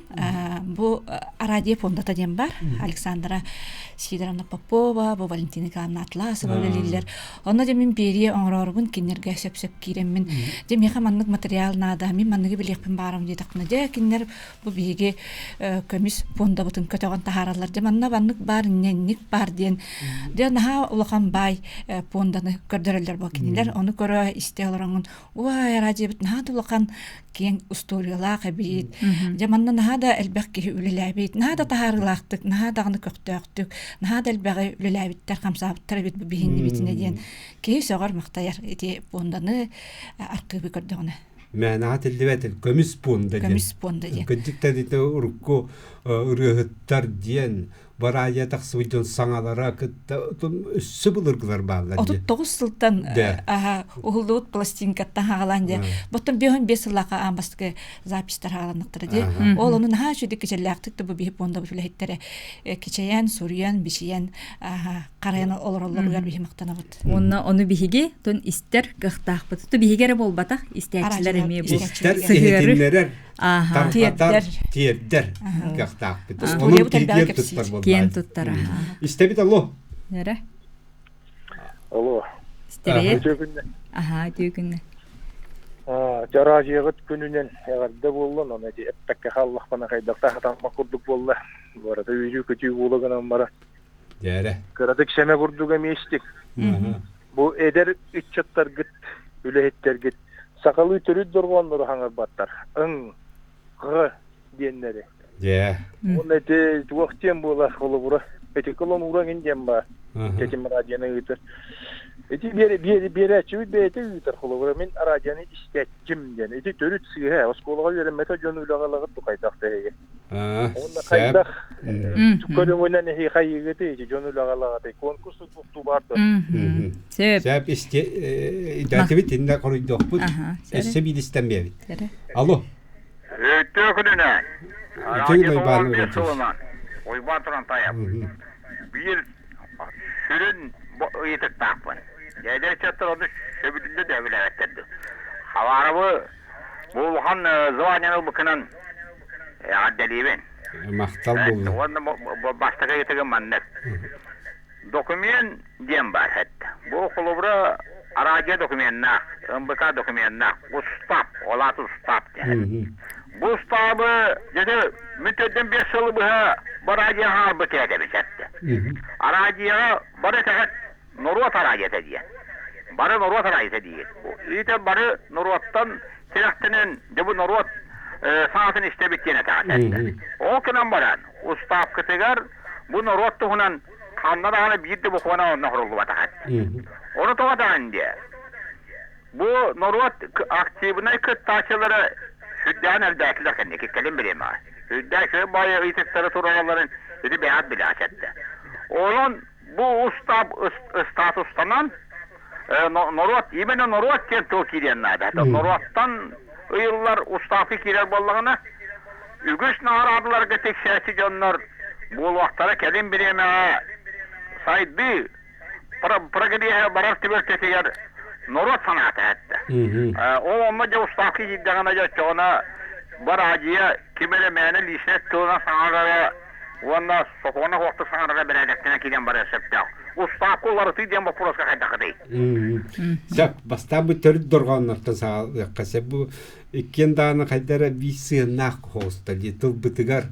бу Арадия фондата диэн бар Александра Сидоровна Попова, бу Валентина Николаевна Атласова үлэлииллэр. Онно дьэ мин биэрии оҥороорубун кинилэргэ сөп-сөп киирэммин дьэ миэхэ маннык материал наада, мин манныгы билиэхпин баарым диэтэхпинэ дьэ кинилэр бу биһиги көмүс фондабытын көтөҕөн таһаараллар. Дьэ манна маннык баар, инник баар диэн дьэ наһаа улахан баай фонданы көрдөрөллөр бу кинилэр. Ону көрө истэ олороҥҥун Уай, радиобыт наһаа да улахан киэҥ устуоруйалаах эбит. Дьэ манна наһаа да элбэх киһи үлэлээбит, наһаа да таһаарыылаахтык, наһаа даҕаны көхтөөхтүк, наһаа да элбэҕи үлэлээбиттэр, хамсаабыттар эбит бу биһиннибитинэ диэн киһи сөҕөр-махтайар ити пуонданы архыыбы көрдөҕүнэ. Мээнэҕэ тиллибэт көмүс пуонда диэн. Көмүс пуонда диэн. Кырдьык да урукку ырыаһыттар диэн бараайа тахсыбыт дьон саҥалара кытта өссө былыргылар бааллар 39 сылтан аха уһуллубут пластинкаттан хаалан дьэ боттон 55 сыллаахха аан бастакы записьтар хааланнахтара дии ол ону наһаа үчүгэй кичэллээхтик да бу биһи пуондабыт үлэһиттэрэ кичэйэн суруйан бичийэн харайан олороллоругар биһи махтанабыт уонна ону биһиги тон истэр кыахтаахпыт ту биһиги эрэ буолбатах истээччилэр эмиэ бу истэр иһитиннэрэр тарҕатар тиэрдэр кыахтаахпыт. Онон киэн туттар Киэн туттар. Истэбит алло. Нэрэ. Алло. Истэбит. Аха, үтүө күннэ. Дьараадьыйаҕыт күнүнэн эҕэрдэ буоллун, ону ити эппэккэ хааллахпына хайдахтаах хатаммат курдук буолла. Барыта үөрүү-көтүү буола гынан бара. Дьээрэ. Кыратык сэмэ курдук эмиэ истик. Бу эдэр ыччаттаргыт, үлэһиттэргит сахалыы төрүт дорҕооннору хаҥырбаттар. Ың, ҕ диэннэри. Дьэ. Уонна ити туох диэн буолар холобура ити кылон уураҥ диэн баар. Тэтим радионы ыытар. Ити биэрээччибит бэйэтэ ыытар холобура мин радионы истээччим диэн. Ити төрүт сыыһа оскуолаҕа үөрэммэтэ дьон үлэҕэ ылаҕыт бу хайдах да эһиги. Уонна хайдах көрүҥүнэн эһиги хайыыгытый ити дьон үлэҕэ ылаҕытый конкурс туохтуу баар да. Сөп. Сөп исти датыбит инна хоруйдуохпут. Өссө биилистэн биэбит. Алло. Өйдөө күнүнэ. Үтүө Уйбаан сылынан Уйбаан туран тайап. Биир сүрүн ыйытыктаахпын. Эдэр ыччаттар ону сөбүлүллэ да билээбэттэр Хабаровы бу улахан званиены ылбыккынан эҕэрдэлиибин. Махтал буолла. Уонна бастакы ыйытыгым маннык. Документ диэн баар этэ. Бу холобура араадьыйа докуменнаах, МБК докуменнаах, устаап, ол аата устаап диэн. Бу устаабы дьэ мүтөдөн биэс сылы быһа бу араадьыйа хаалбыт этэбит этэ. Араадьыйаҕа бары этэҕит норуот араадьыйата диэн. Бары норуот араадьыйата диир. Итэ бары норуоттан тирэхтэнэн дьэ бу норуот саҥатын истэбит диэн этэҕит этэ. Ол гынан баран устаапкытыгар бу норуот туһунан ханна даҕаны биир да буквана онно оҥоруллубатах этэ. Ону тоҕо даҕаны диэ? Бу норуот активнай кыттааччылара сүрдээҕин элбээтилэр кэнники кэлин бириэмэҕэ. Сүрдээх үчүгэй баайы ыйытыктары туруоралларын ити бэйэҕит билэҕит этэ. Онон бу устаап статустанан норуот именно норуот диэн тыл киириэн наада. Норуоттан ыйыллар устаапка киирэр буоллаҕына үгүс наҕараадаларга тиксээччи дьоннор буолуохтара кэлин бириэмэҕэ сайдыы прогреһа барар түбэлтэтигэр норуот санаата эттэ. Ол онно дьэ устаапка киирдэҕинэ дьэ оччоҕуна бараадьыйа ким эрэ мээнэ личность тылынан саҥарара уонна сокуона суохтук саҥарара бэрээдэктэнэн киирэн барыан сөптөөх. Устаапка уларытыы диэн боппуруоска хайдахытый? Сөп, бастаан бу төрүт дорҕооннортон саҕалыахха сөп. Бу иккиэн даҕаны хайда эрэ биир сыһыаннаах хоһуста дии тылбытыгар,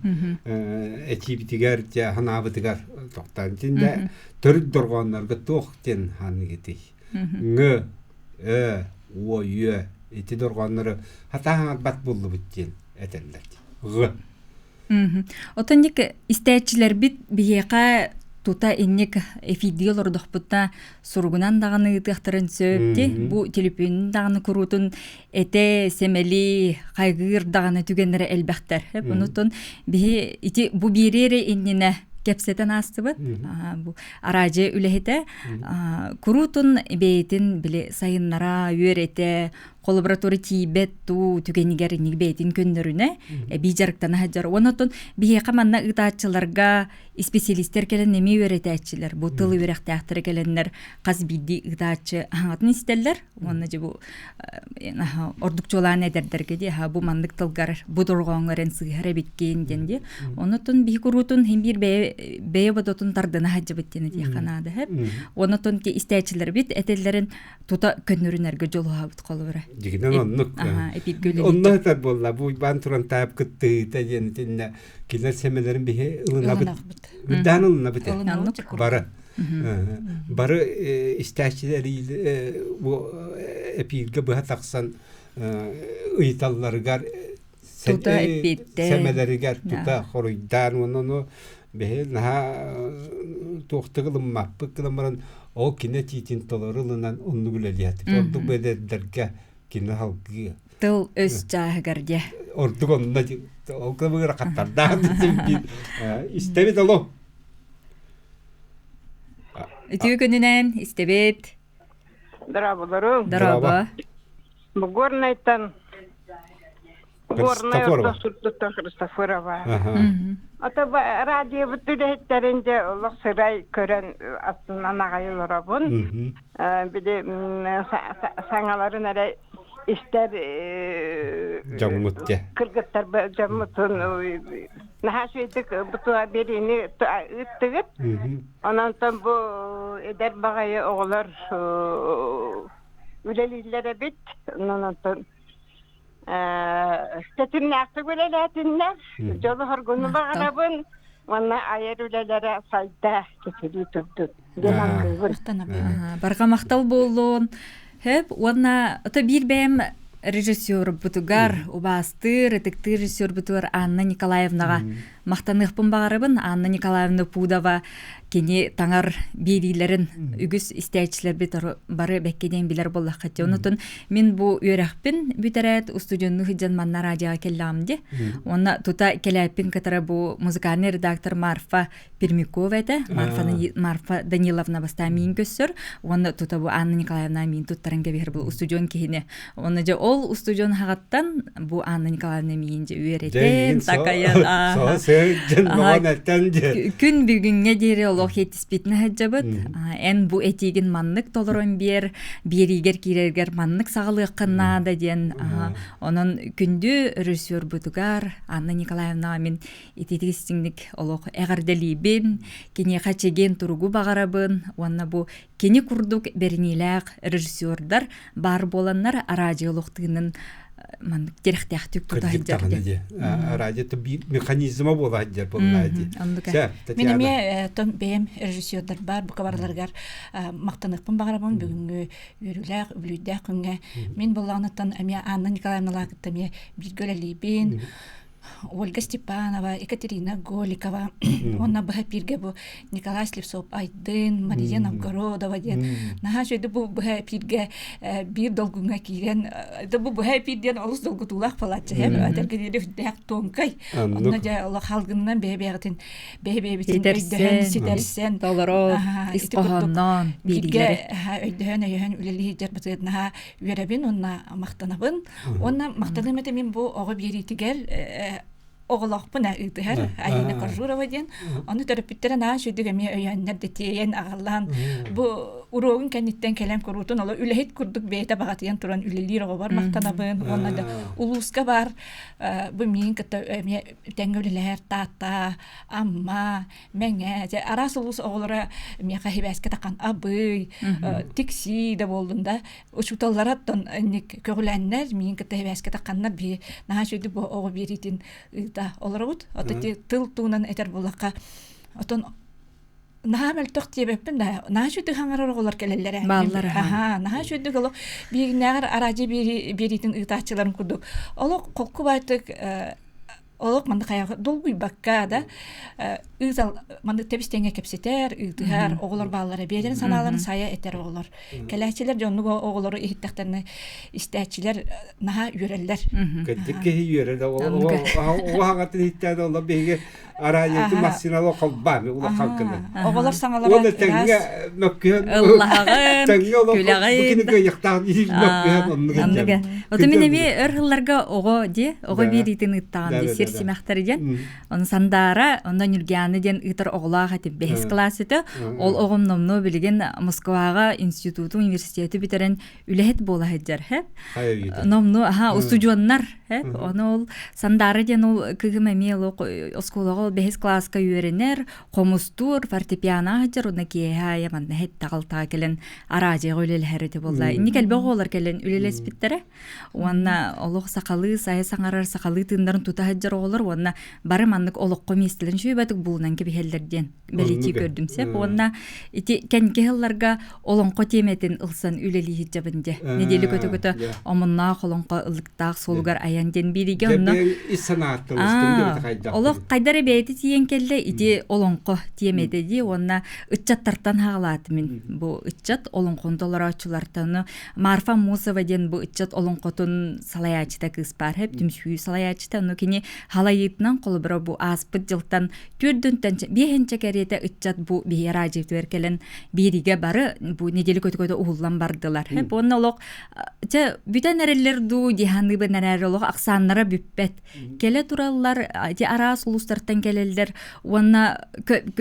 этиибитигэр, дьэ санаабытыгар тохтоон. Итиннэ төрүт дорҕооннорго туох диэн ханыгытый? Ҥ, ө, уо, үө ити дорҕооннору хатаан хаҥарбат буоллубут диэн этэллэр. Ҕ. Оттон ник истээччилэрбит биһиэхэ тута инник эфирдии олордохпутна суругунан даҕаны ыытыахтарын сөп ти бу телефонун даҕаны куруутун этэ сэмэли хайгыыр даҕаны түгэннэрэ элбэхтэр онутун биһи ити бу биэриэри иннинэ кэпсэтэн аастыбыт бу араадьыйа үлэһитэ куруутун бэйэтин били сайыннара үөрэтэ Холобуратуора тиийбэт туу түгэнигэр инник бэйэтин көннөрүнэ эбии дьарыктана сылдьар. Уонна оттон биһиэхэ манна ыытааччыларга исписэлиистэр кэлэн эмиэ үөрэтээччилэр. Бу тыл үөрэхтээхтэрэ кэлэннэр хас биирдии ыытааччы аһаҥатын истэллэр. Уонна дьэ бу ордук чуолаан эдэрдэргэ дии бу маннык тылгар бу дорҕооҥҥо эрэн сыыһар эбиккин диэн дии. Оннотон биһи куруутун хин биир бэйэ бэйэ бодотун тардына сылдьыбыт диэн этиэххэ наада хэп. Оннотон ки истээччилэрбит этэллэрин тута көннөрүнэргэ дьолуһабыт холобура. Дьигинэн оннук. Онно этэр буолла бу Уйбаан туран таап кыттыыта диэн итиннэ кинилэр сэмэлэрин биһи ылынабыт. Үрдээн ылынабыт. Бары. Бары истээччилэр бу эпииргэ быһа тахсан ыйыталларыгар тута эппиэттээн сэмэлэригэр тута хоруйдаан уонна ону биһи наһаа туохтук ылыммаппыт гынан баран ол кини этиитин толору ылынан оннук үлэлиэхтик ордук бэдэрдэргэ кини салгыы тыл өс чааһыгар дьэ ордук онно ол кыбыгыра хаттардаах истэбит олу Үтүө күнүнэн истэбит. Дорооболору. Дорообо. Бу Горнайтан Горнай орто сурдуттан Христофорова. Ата радиобыт үлэһиттэрин дьэ олох сырай көрөн астынан аҕай олоробун. Били саҥаларын эрэ истэр дьоммут дьэ. Кыргыттар дьоммутун. Наһаа үчүгэйдик бу туа биэриини ыыттыгыт. Онон бу эдэр баҕайы оҕолор үлэлииллэр эбит. Онон онтон тэтимнээхтик үлэлээтиннэр. Дьолу-соргуну баҕарабын. Уонна айар үлэлэрэ сайда чэчирии турдун диэн алгыыбын. Барҕа махтал буоллун. Хөп уонна ото биир бэйэм режиссербутугар, убаастыыр, ытыктыыр режиссербутугар Анна Николаевнаҕа махтаныахпын баҕарабын. Анна Николаевна Пудова кини таҥар биэриилэрин үгүс истээччилэрбит бары бэккэ диэн билэр буоллаххыт. Онутун мин бу үөрэхпин бүтэрээт устудьуоннуу сылдьан манна радиоҕа кэллэҕим дии. Уонна тута кэлээппин кытары бу музыкальный редактор Марфа Пермякова этэ. Марфа, Марфа Даниловна бастаан миин көссөр. Уонна тута бу Анна Николаевна миин туттаран кэбиһэр бу устудьуон киһини. Уонна дьэ ол устудьуон хаҕаттан бу Анна Николаевна миин дьэ үөрэтэн, такайан. Күн бүгүҥҥэ диэри олох иэттиспитин сылдьабыт. Эн бу этиигин маннык толорон биэр, биэриигэр киирэргэр маннык саҕалыаххын наада диэн. Онон күндү режиссербутугар Анна Николаевнаҕа мин ититик истиҥник олох эҕэрдэлиибин, киниэхэ чэгиэн туругу баҕарабын уонна бу кини курдук бэриниилээх режиссердар баар буоланнар араадьыйа олох тыынын маннык тирэхтээхтик тута сылдьар диэн. Радио механизма буола сылдьар буолла дии. Мин эмиэ бэйэм режиссердар бар бука барыларыгар махтаныахпын баҕарабын бүгүҥҥү үөрүүлээх, үбүлүйдээх күҥҥэ. Мин буоллаҕыттан эмиэ Анна Николаевналаах кытта эмиэ бииргэ үлэлиибин. Ольга Степанова, Екатерина Голикова уонна быһа эпииргэ бу Николай Слепцов Айдын, Мария Новгородова диэн наһаа үчүгэй бу быһа эпииргэ биир долгуҥҥа киирэн бу быһа эпиир диэн олус долгутуулаах буолааччы этэргинири үрдээх туоҥкай онно дьэ олох халгынынан бэйэ-бэйэҕитин бэйэ-бэйэбитин өйдөһөн ситэрсэн толору ис хоһоонноон бииргэ өйдөһөн өйөһөн үлэлии сылдьарбытыгар наһаа үөрэбин уонна махтанабын Уонна махтаныам этэ мин бу оҕо биэриитигэр оҕолоохпун ыытыһар Алина Кожурова диэн. Ону төрөппүттэрэ наһаа үчүгдүк эмиэ өйөөннөр да тиэйэн аҕаллаан бу уруогун кэнниттэн кэлэн куруутун оло үлэһит курдук бэйэтэ баҕатыйан туран үлэлиир оҕобор махтанабын уонна да улууска баар бу миин кытта эмиэ тэҥҥэ үлэлэһэр Таатта, Амма, Мэҥэ, дьэ араас улуус оҕолоро миэхэ хибээскэ тахан Абый, Тиксии да буоллун да учууталлараттан инник көҕүлээннэр миин кытта хибээскэ тахханнар би наһаа үчүгэй бу оҕо биэриитин ыыта олоробут. Ото тыл туунан этэр буллахха отон наһаа мөлтөх диэбэппин да наһаа үчүгэй хаҥарар оҕолор кэлэллэрэ. Бааллар аха. Наһаа үчүгэй олох бииринээҕэр араадьы биэриитин ыытааччыларын курдук олох холку баайтык олох манна хайаҕа долгуйбакка да ыытал маннык тэбис тэҥҥэ кэпсэтэр ыытыһар оҕолор бааллара биэлэрин санааларын сайа этэр оҕолор кэлээччилэр дьоннук оҕолору иһиттэхтэринэ истээччилэр наһаа үөрэллэр кырдьык киһи үөрэр оҕо хаҥатын иһиттээн олор биһиги араайыты массыыналы холбаан улахан гына оҕолор саҥалара уонна тэҥҥэ мөккүһэн ыллаһаҕын тэҥҥэ олох күлэҕин бу кини кыайыахтаах мөккүһэн оннук Оннуга. Ото мин эмиэ өр сылларга оҕо дии, оҕо биэриитин ыыттаҕым дии, сир симэхтэр диэн. Ону Сандаара, онно Ньургиана диэн ыытар оҕолоох этим, бэһис кылаас этэ. Ол оҕом номнуо билигин Москваҕа институту, университеты бүтэрэн үлэһит буола сылдьар, хэп. Номнуо, аха, устудьуоннар, хэп. Ону ол Сандаара диэн ол кыыһым эмиэ олох оскуолаҕа ол бэһис кылааска үөрэнэр, хомустуур, фортепиано сылдьар, уонна киэһэ аайы манна һэттэҕалтаҕа кэлэн араадьыйаҕа үлэлэһэр этэ буолла. Инник элбэх оҕолор кэлэн үлэлэспиттэрэ. Уонна олох сахалыы сайа саҥарар, сахалыы тыыннарын тута сылдьар оҕолор уонна бары маннык олоххо миэстэлэрин үчүгэйбэтик булунан кэбиһэллэр диэн бэлиэтии көрдүм сеп. Уонна ити кэнники сылларга олоҥхо тиэмэтин ылсан үлэлии сылдьабын дьэ. Неделя көтө-көтө омуннаах олоҥхо ыллыктаах суолугар айан диэн бииригэ онно ис санааттан олох хайдар эбэйэти тиийэн кэллэ ити олоҥхо тиэмэтэ дии уонна ыччаттартан хаалаатым мин бу ыччат олоҥхону толорооччулартан Марфа Мусова диэн бу ыччат олоҥхотун салайааччыта кыыс баар хэп түмсүү салайааччыта ону кини халайыытынан холобура бу ааспыт дьылтан түөрдүнтэн биэһинчэ кэриэтэ ыччат бу биһи радиотыгар кэлэн биэриигэ бары бу неделя көтө-көтө уһуллан бардылар хэп уонна олох чэ бүтэн эрэллэр дуу дии саныыбын эрээри олох ахсааннара бүппэт кэлэ тураллар ити араас улуустартан кэлэллэр уонна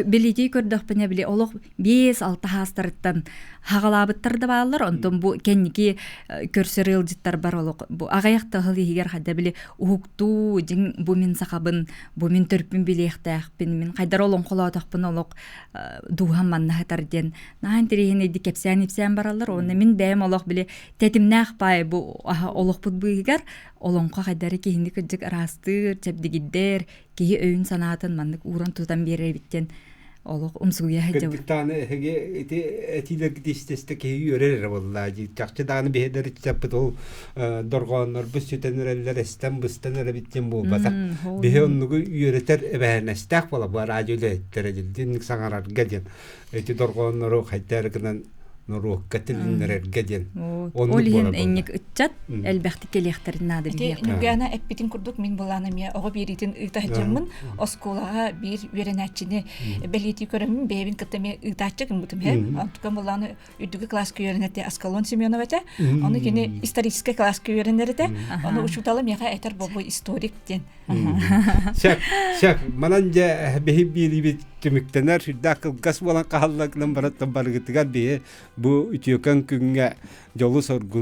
билитии көрдөхпүнэ били олох 5-6 хаастарыттан хагалаабыттар да бааллар, онтон бу кэнники көрсөр ыалдьыттар бар олох бу аҕыйах тыһыл иһигэр хайда били уһуктуу дьиҥ бу мин сахабын, бу мин төрпүн билиэхтээхпин, мин хайдар олоҥхолоотохпун олох дууһам манна сытар диэн наһаа интэриэһинэйдик кэпсээн-ипсээн бараллар. Уонна мин бэйэм олох били тэтимнээх паай бу олохпут быыһыгар олоҥхо хайдары киһини кырдьык ыраастыыр, чэбдигирдэр, киһи өйүн-санаатын маннык ууран тутан биэрэр эбит диэн олох умсугуйа сылдьабыт. Кырдьыктааны эһиги ити этиилэргит истэ-истэ киһи үөрэр эрэ буолла дии. Чахчы даҕаны биһиэлэр ыччаппыт ол дорҕооннорбут сүтэн эрэллэр, эстэн-быстан эрэбит диэн буолбатах. Биһи оннугу үөрэтэр эбэһээнэстээх буола бу радио үлэһиттэрэ дьин саҥарарга диэн. Эти дорҕооннору хайда эрэ гынан норуокка тилиннэрэргэ диэн. Ол иһин инник ыччат элбэхтик кэлиэхтэрин наада Ити Ньургуяна эппитин курдук мин былаан эмиэ оҕо биэриитин ыыта сылдьаммын оскуолаҕа биир үөрэнээччини бэлиэтии көрөммүн бэйэбин кытта эмиэ ыытааччы гыммытым иһэ. Онтукам былааны үрдүкү кылааска үөрэнэр этэ Аскалон Семенов этэ. Ону кини историческай кылааска үөрэнэр этэ. Ону учуутала миэхэ этэр бобу историк диэн. Сөп, сөп. Манан дьэ биһи биэриибит түмүктэнэр сүрдээх кылгас буолан хаалла гынан баран барыгытыгар биһи бу үтүөкэн күҥҥэ дьолу-соргуну.